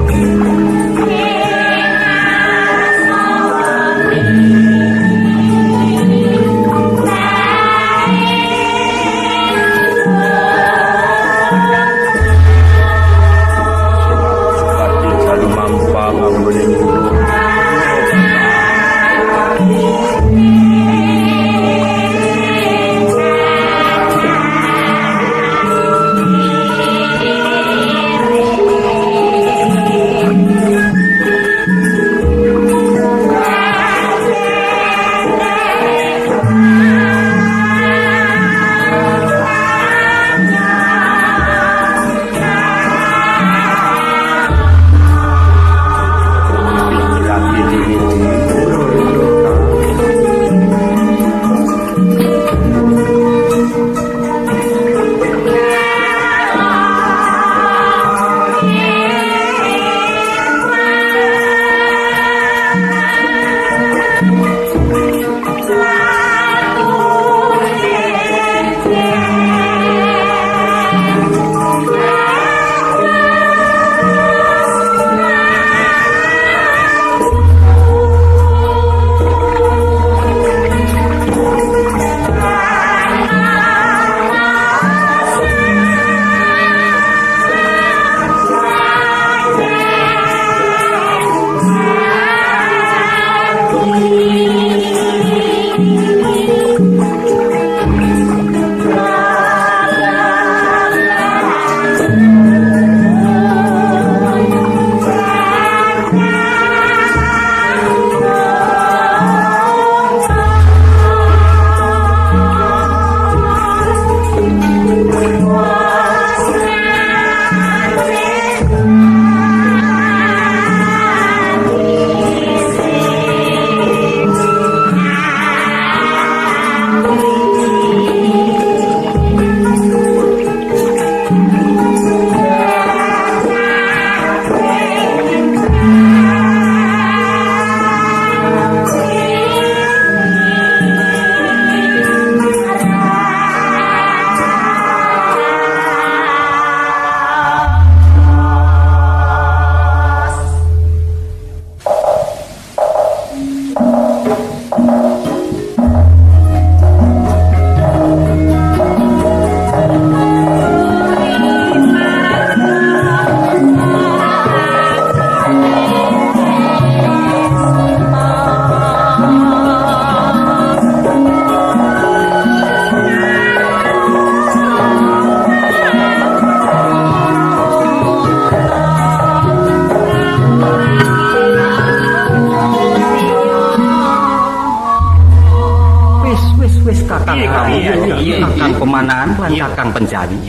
Kakang Prawoto, Kakang Pemanahan lan Kakang Penjawi.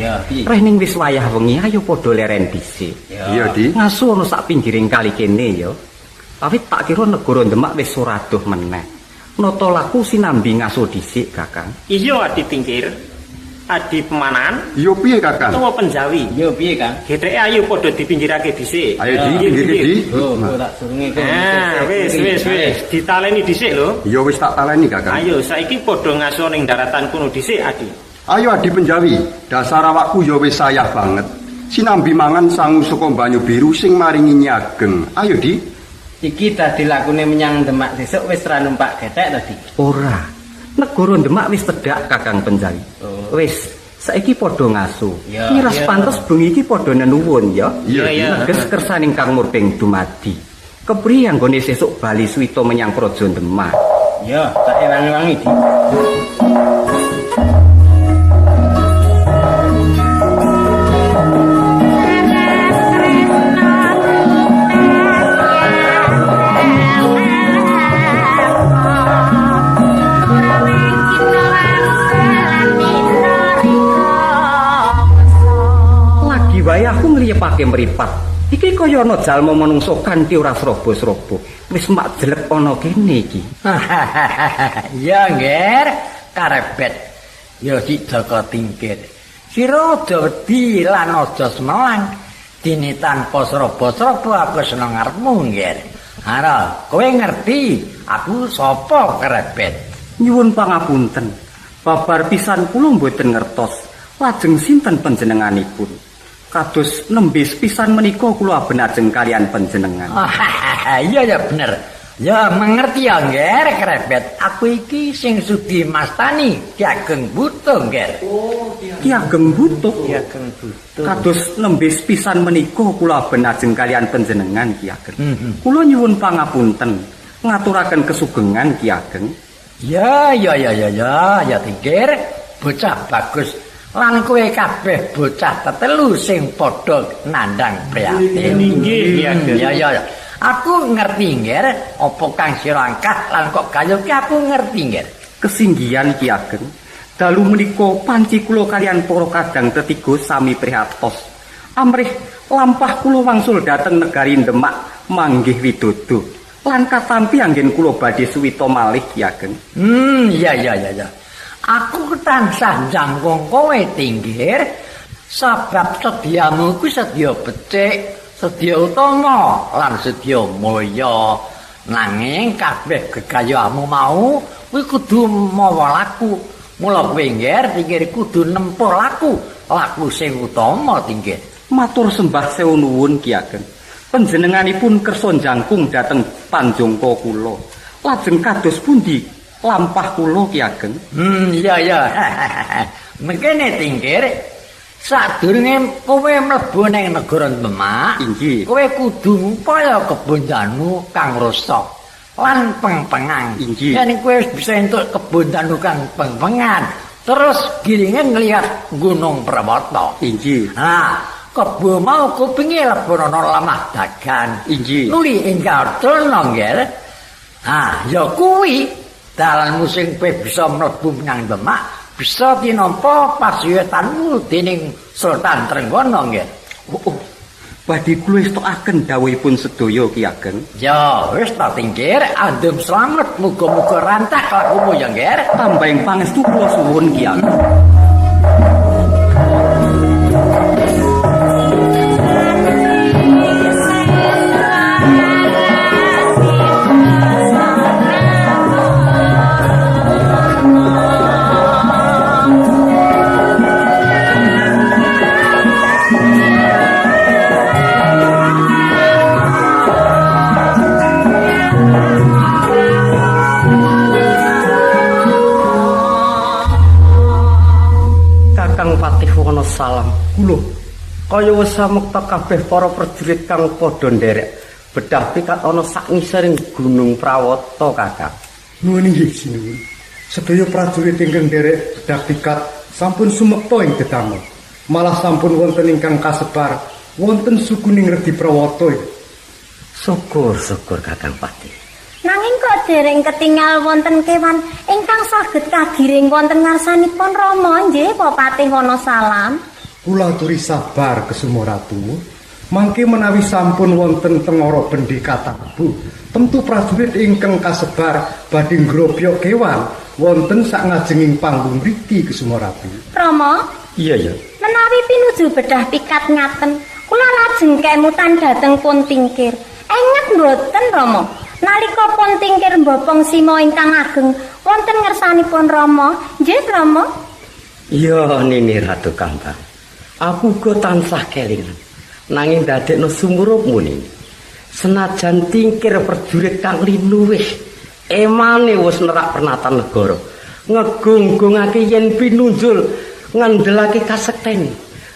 Reh ning wis wayah wengi ayo padha leren dhisik. Iya, Di. Ngasu ana sak pinggiring kali kene ya. Awit tak kira negara Demak wis ora adoh meneh. Nata laku sinambi ngaso dhisik, Kakang. Iya, Adi Tingkir. Adi Pemanahan. Iya piye, Kakang? Utawa Penjawi. Iya piye, Kang? Getheke ayo padha dipinggirake dhisik. Ayo Di, pinggirke Di. Oh, tak surunge kok. Nah, wis wis wis, ditaleni dhisik lho. Iya wis tak taleni, Kakang. Ayo saiki padha ngaso ning daratan kuno dhisik, Adi. Ayo Adi Penjawi, dasar awakku ya wis sayah banget. Sinambi mangan sangu saka banyu biru sing maringi Nyi Ageng. Ayo Di. Iki dadi lakune menyang Demak sesuk wis ra numpak gethek to, Di? Ora. Negara Demak wis tedhak, Kakang Penjawi. Oh. Wis, saiki padha ngaso. Ya, Miras pantes bengi iki padha nenuwun ya. Iya, Teges kersaning Kang Murbeng dumadi. Kepriye anggone sesuk bali suwita menyang Praja Demak? Ya, tak ewangi-wangi, Di. Lagi wae aku ngliyepake mripat. Iki kaya ana jalma manungsa kanthi ora srobo-srobo. Wis mak jelek ana kene iki. Ya, Nger, karebet. Ya sik Jaka Tingkir. Sira aja wedi lan aja semelang. Dene tanpa srobo-srobo aku seneng arepmu, Nger. Ara, kowe ngerti aku sapa karebet? Nyuwun pangapunten. Babar pisan kula mboten ngertos. Lajeng sinten panjenenganipun? Kados nembe sepisan menika kula aben-ajeng kalian panjenengan. Iya ya bener. Ya mengerti ya, Nger, karebet. Aku iki sing sudi mastani Ki Ageng Buto, Nger. Ki Ageng Buto. Ki Ageng Buto. Kados nembe sepisan menika kula aben-ajeng kalian panjenengan Ki Ageng. Kula nyuwun pangapunten ngaturaken kesugengan Ki Ageng. Ya ya ya ya ya ya Tingkir, bocah bagus. Lan kowe kabeh bocah tetelu sing padha nandhang prihatin. Inggih, Ki Ageng. Ya ya ya. Aku ngerti, Nger, apa kang sira angkat lan kok gayuke aku ngerti, Nger. Kesinggihan Ki Ageng. Dalu menika panci kula kalian para kadang tetiga sami prihatos. Amrih lampah kula wangsul dhateng negari Demak manggih widodo. Lan katampi anggen kula badhe suwita malih Ki Ageng. Ya ya ya ya. Aku tansah jangkung kowe Tingkir, sebab sediamu kuwi sedya becik, sedya utama lan sedya mulya. Nanging kabeh gegayamu mau kuwi kudu mawa laku. Mula kowe, Nger, Tingkir kudu nempuh laku, laku sing utama, Tingkir. Matur sembah sewu nuwun Ki Ageng. Panjenenganipun kersa jangkung dhateng panjangka kula. Lajeng kados pundi lampah kula Ki Ageng? Iya ya. Mengkene Tingkir, sadurunge kowe mlebu ning negara Demak, Inggih. kowe kudu ngupaya kebondanu kang rusak lan pengpengan. Inggih. Yen kowe wis bisa entuk kebondanu kang pengpengan, terus giringe nglihat Gunung Prawata. Inggih. Nah, kebo mau kupinge lebonono lamah dagan. Inggih. Nuli enggal trono, Nger. Ah, ya kuwi dalanmu sing kowe bisa mlebu menyang Demak, bisa tinampa pasuyutanmu dening Sultan Trenggana, Nger. Oh, oh. Badhe kula estokaken dawuhipun sedaya Ki Ageng. Ya, wis ta Tingkir, andum slamet, muga-muga rantak lakumu ya, Nger. Tambahing pangestu kula suwun Ki Ageng. Kakang Patih Wana salam. Kula kaya wis samekta kabeh para prajurit kang padha nderek bedah pikat ana sak ngisoring Gunung Prawata, Kakang. Nuwun inggih sinuwun. Sedaya prajurit ingkang nderek bedah pikat sampun sumekta ing dedamel. Malah sampun wonten ingkang kasebar wonten sukuning Redi Prawata. Syukur syukur Kakang Patih. Nanging kok dereng ketingal wonten kewan ingkang saged kagiring wonten ngarsanipun Rama nggih Bapatih Wonosalam. Kula aturi sabar Kesuma Ratu. Mangke menawi sampun wonten tengara bendi katabu, tentu prajurit ingkang kasebar badhe ngrobyok kewan wonten sakngajenging panggung mriki Kesuma Ratu. Rama? Iya ya. Menawi pinuju bedah pikat ngaten, kula lajeng kemutan dhateng pun Tingkir. Enget mboten Rama? Nalika pun Tingkir mbopong sima ingkang ageng wonten ngersanipun Rama, nggih Rama? Iya Nini Ratu Kambang. Aku uga tansah kelingan. Nanging dadekno sumurupmu nini. Senajan Tingkir prajurit kang linuwih, emane wis nerak pernatan negara. Ngegung-gungake yen pinunjul ngandelake kasektene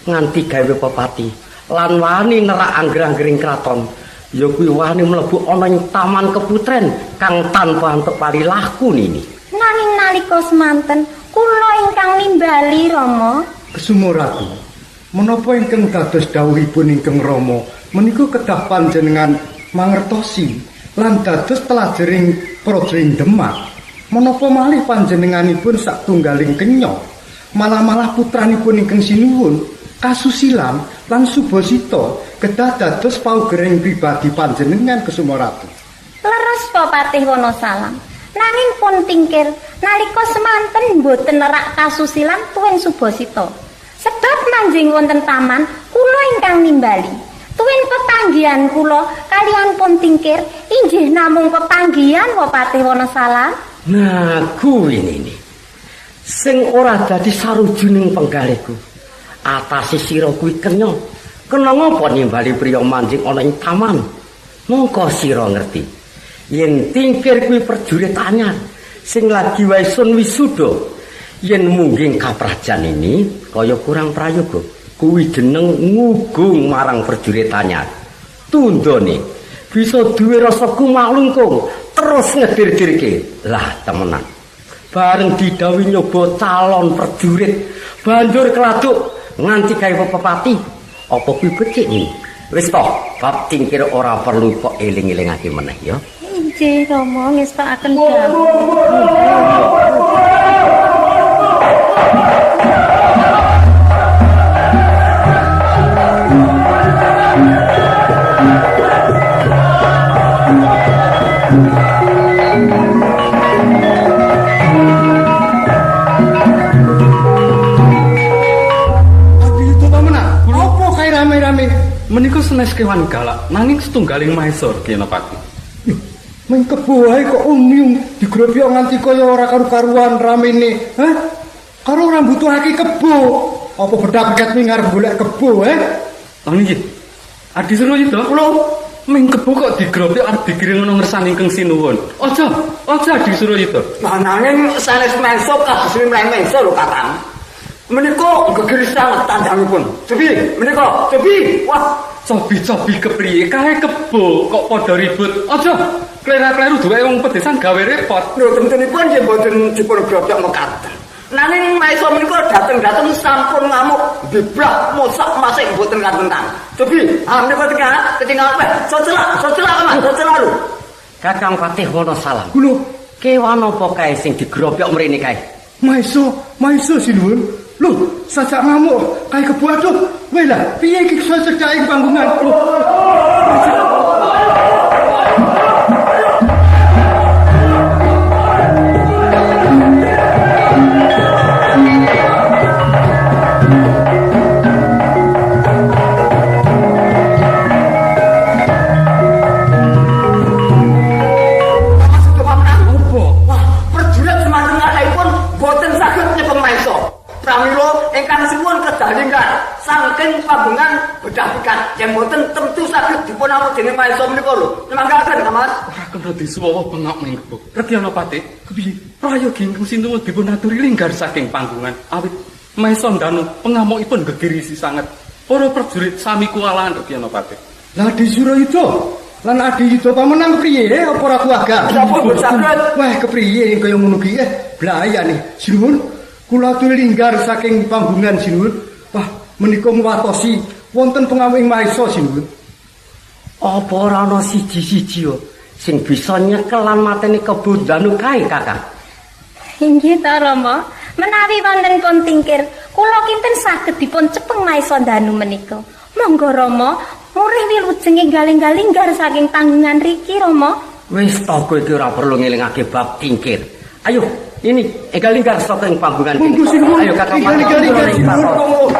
nganti gawe pepati lan wani nerak angger-anggering kraton. Ya kuwi wani mlebu ana ing taman keputren kang tanpa antuk palilahku nini. Nanging nalika semanten kula ingkang nimbali Rama. Kesuma Ratu, menapa ingkang dados dawuhipun ingkang Rama menika kedah panjenengan mangertosi lan dados telajering praja ing Demak. Menapa malih panjenenganipun satunggaling kenya, malah-malah putranipun ingkang sinuwun Kasusilan lan Subasita kedah dados paugering pribadi panjenengan Kesuma Ratu. Leres Bapatih Wonosalam. Nanging pun Tingkir nalika semanten mboten nerak Kasusilan tuwin Subasita. Sebab manjing wonten taman kula ingkang nimbali. Tuwin pepanggihan kula kalian pun Tingkir inggih namung pepanggihan Bapatih Wonosalam. Nah, kuwi nini. Sing ora dadi sarujuning penggalihku. Atase sira kuwi kenya. Kena ngapa nimbali priya manjing ana ing taman? Mongko sira ngerti. Yen Tingkir kuwi prajurit anyar sing lagi wae sun wisuda. Yen mungging kaprajan ini kaya kurang prayoga. Kuwi jeneng ngugung marang prajurit anyar. Tundone bisa duwe rasa kumalungkung terus ngedir-dirke. Lah temenan. Bareng didhawuhi nyoba calon prajurit banjur keladuk nganti gawe pepati. Apa kuwi becik nini? Wis toh, bab Tingkir ora perlu kok eling-elingake meneh ya. Inggih Rama ngestokaken dawuh. Menika senes kewan galak nanging setunggaling maesor Kinopati. Ming kebo wae kok umyung digrobyok nganti kaya ora karu-karuan ramene. Hah? Karo ora mbutuhake kebo. Apa bedak-bedak ming arep golek kebo, eh? Lah nggih. Adi Surayuda kula ming kebo kok digrobyok arep digiring ana ngersane ingkang sinuwun. Aja, aja Adi Surayuda. Lah nanging sanes mangsa kados limrahing mangsa lho Kakang. Menika geger sanget tandangipun. Cobi, menika, cobi. Wah, cobi-cobi kepriye kae kebo kok padha ribut. Aja klera-kleru duwe wong pedesan gawe repot. Lho tentunipun nggih mboten dipun grobyok mekaten. Nanging maesa menika dateng-dateng sampun ngamuk, bibrak mosak masih mboten kantenan. Cobi, ah menika ketinggalan weh. Socelak, socelak Mas, socelak lho. Kakang Patih Wonosalam. Lho, kewan apa kae sing digrobyok mrene kae? Maesa, maesa sinuwun. Loh, sajak ngamuk kae kebo aduh. Weh lah, piye iki sajak ing panggungan? Loh. Saking panggungan bedah pikat yang boten tentu saged dipun awut dening maesa menika lho. Nyemanggaken ta Mas? Ora kena disuwawa bengok ning kebo. Retyana Patih, kepiye? Prayogi ingkang sinuwun dipun aturi linggar saking panggungan awit maesa ndanu pengamukipun gegerisi sanget. Para prajurit sami kuwalahan Retyana Patih. Lah Adi Surayuda lan Adi Yuda pamenang kepriye apa ora kuwaga? Sampun saged. Wah, kepriye kaya ngono ki? Blayane. Sinuwun, kula aturi linggar saking panggungan sinuwun. Wah, menika ngwatosi wonten pengamuk ing maesa sinuwun. Apa ora ana siji-siji yo Sing bisa nyekel lan mateni Kebo Danu kae, Kakang. Inggih ta, Rama. Menawi wonten pun Tingkir, kula kinten saged dipun cepeng Maesa Danu menika. Monggo Rama, murih wilujeng enggal-enggal saking tanggungan riki, Rama. Wis ta kowe iki ora perlu ngelingake bab Tingkir. Ayo, ini enggal-enggal saka ing panggungan kene. Ayo Kakang. Enggal-enggal sinuwun.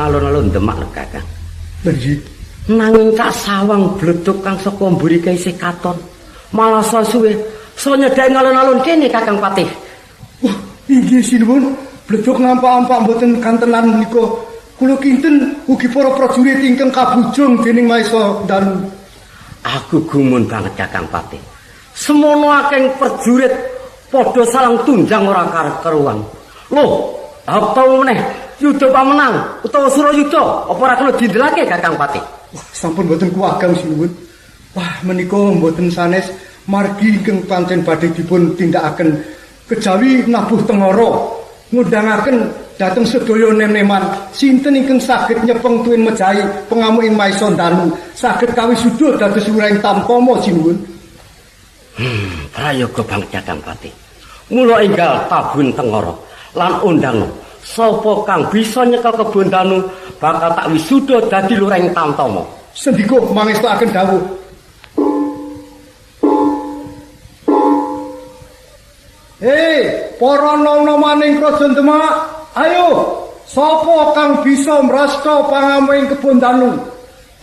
Alun-alun Demak lho, Kakang. Lha nggih. Nanging tak sawang bleduk kang saka mburi kae isih katon. Malah sa suwe sa nyedhaki alun-alun kene, Kakang Patih. Wah, inggih sinuwun, bleduk ngampak-ampak mboten kantenan menika. Kula kinten ugi para prajurit ingkang kabujung dening Maesa Danu. Aku gumun banget, Kakang Patih. Semono akeh prajurit padha salang tunjang ora karuan. Loh, apa meneh Yuda pamenang utawa Surayuda apa ora kena dindelake, Kakang Patih? Wah, sampun mboten kuwagang sinuwun. Wah, menika mboten sanes margi ingkang pancen badhe dipun tindakaken kejawi nabuh tengara ngundhangaken dhateng sedaya nem-neman sinten ingkang saged nyepeng tuwin mejahi pengamuk ing Maesa Danu saged kawisuda dados lurahing Tamtama sinuwun. Prayoga banget, Kakang Patih. Mula enggal tabun tengara lan undang sapa kang bisa nyekel Kebo Danu bakal tak wisuda dadi lurahing Tamtama. Sendika mangestakaken dawuh. Hei, para nom-nomaning Krajan Demak, ayo sapa kang bisa mrasta pangamu ing Kebo Danu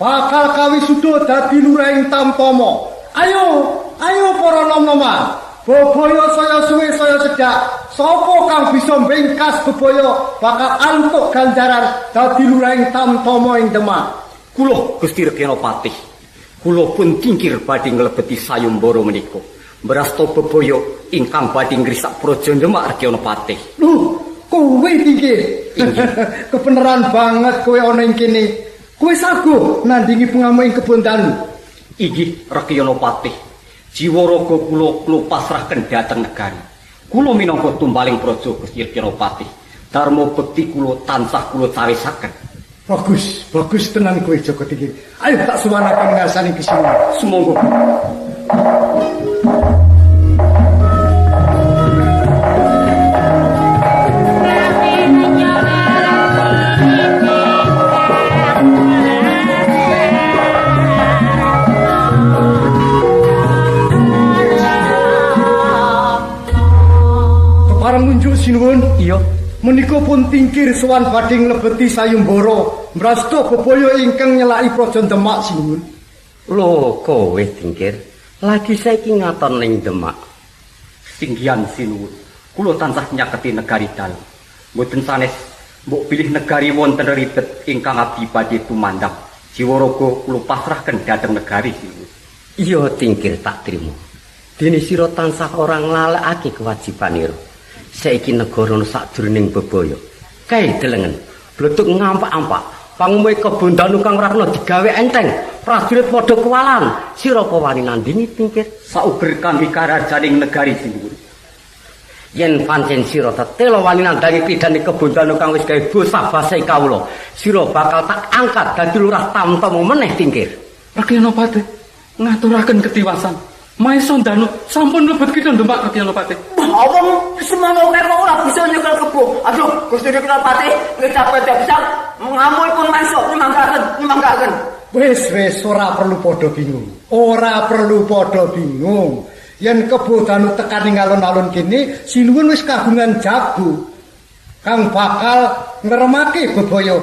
bakal kawisuda dadi lurahing Tamtama. Ayo, ayo para nom-noman. Bebaya saya suwe saya sedak. Sapa kang bisa mbengkas bebaya bakal antuk ganjaran dadi lurahing Tamtama ing Demak. Kula Gusti Rekyana Patih. Kula pun Tingkir badhe nglebeti sayembara menika. Mbrasta bebaya ingkang badhe ngrisak praja Demak Rekyana Patih. Lho, kowe Tingkir. Kebeneran banget kowe ana ing kene. Kowe saguh nandingi pengamuk ing Kebo Danu. Inggih Rekyana Patih. Jiwa raga kula kula pasrahken dhateng negari. Kula minangka tumbaling praja Gusti Rekyana Patih. Dharma bekti kula tansah kula cawisaken. Bagus, bagus tenan kowe Joko Tingkir. Ayo tak suwanaken ngasani kesinuwun. Sumangga. Kepareng ngunjuk sinuwun. Iya. Menika pun Tingkir sowan badhe nglebeti sayembara mrasta bebaya ingkang nyelaki praja Demak sinuwun. Lho, kowe Tingkir, lagi saiki ngaton ning Demak. Singgihan sinuwun, kula tansah nyaketi negari dalem. Mboten sanes mbok bilih negari wonten ribet ingkang abdi badhe tumandang. Jiwa raga kula pasrahken dhateng negari sinuwun. Iya Tingkir, tak trimo. Dene sira tansah ora nglalekake kewajibanira. Saiki negara ana sajroning bebaya. Kae delengen, bleduk ngampak-ampak. Pangumuhe Kebo Danu kang ora kena digawe enteng. Prajurit padha kewalan. Sira apa wani nandingi Tingkir? Sauger kangge karajaning negari sinuwun. Yen pancen sira tetela wani nandangi pidane Kebo Danu kang wis gawe bosah-basahi kawula, sira bakal tak angkat dadi lurah Tamtama meneh Tingkir. Rekyana Patih, ngaturaken ketiwasan. Maesa Danu sampun mlebet kitha Demak Rekyana Patih. Wong semono kok ora bisa nyekel kebo. Aduh, Gusti Rekyana Patih ngecapet bisa ngamukipun Maesa nyemanggaken, nyemanggaken. Wis wis ora perlu padha bingung. Ora perlu padha bingung. Yen Kebo Danu tekan ing alun-alun kene, sinuwun wis kagungan jago kang bakal ngremake bebaya.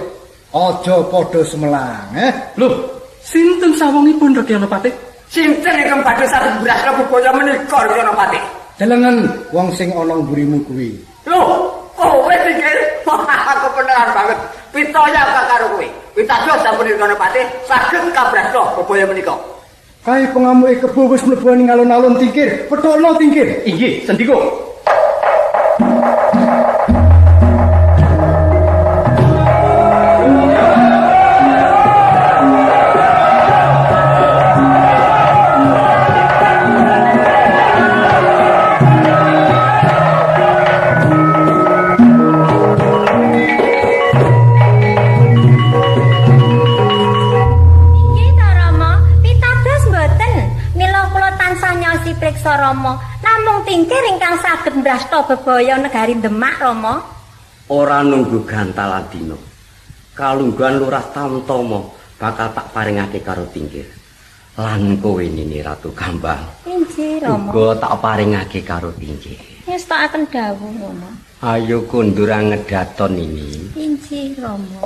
Aja padha sumelang, eh. Lho, sinten sawongipun Rekyana Patih? Sinten ingkang badhe saged mbrasna bebaya menika Rekyana Patih? Delengen wong sing ana mburimu kuwi. Lho, kowe Tingkir, aku beneran banget. Pitaya karo kowe. Pitados sampun Rekyana Patih saged kabrasna bebaya menika. Kae pengamuke kebo wis mlebu ning alun-alun Tingkir. Pethokno Tingkir. Inggih, sendika. Inggih ta Rama, pitados mboten. Mila kula tansah nyaosi priksa Rama. Namung Tingkir ingkang saged mbrasta bebaya negari Demak Rama. Ora nunggu gantalan dina. Kalungguhan Lurah Tamtama bakal tak paringake karo Tingkir. Lan kowe Nini Ratu Kambang. Inggih Rama. Uga tak paringake karo Tingkir. Ngestakaken dawuh Rama. Ayo kondur ngedaton ini. Inggih Rama.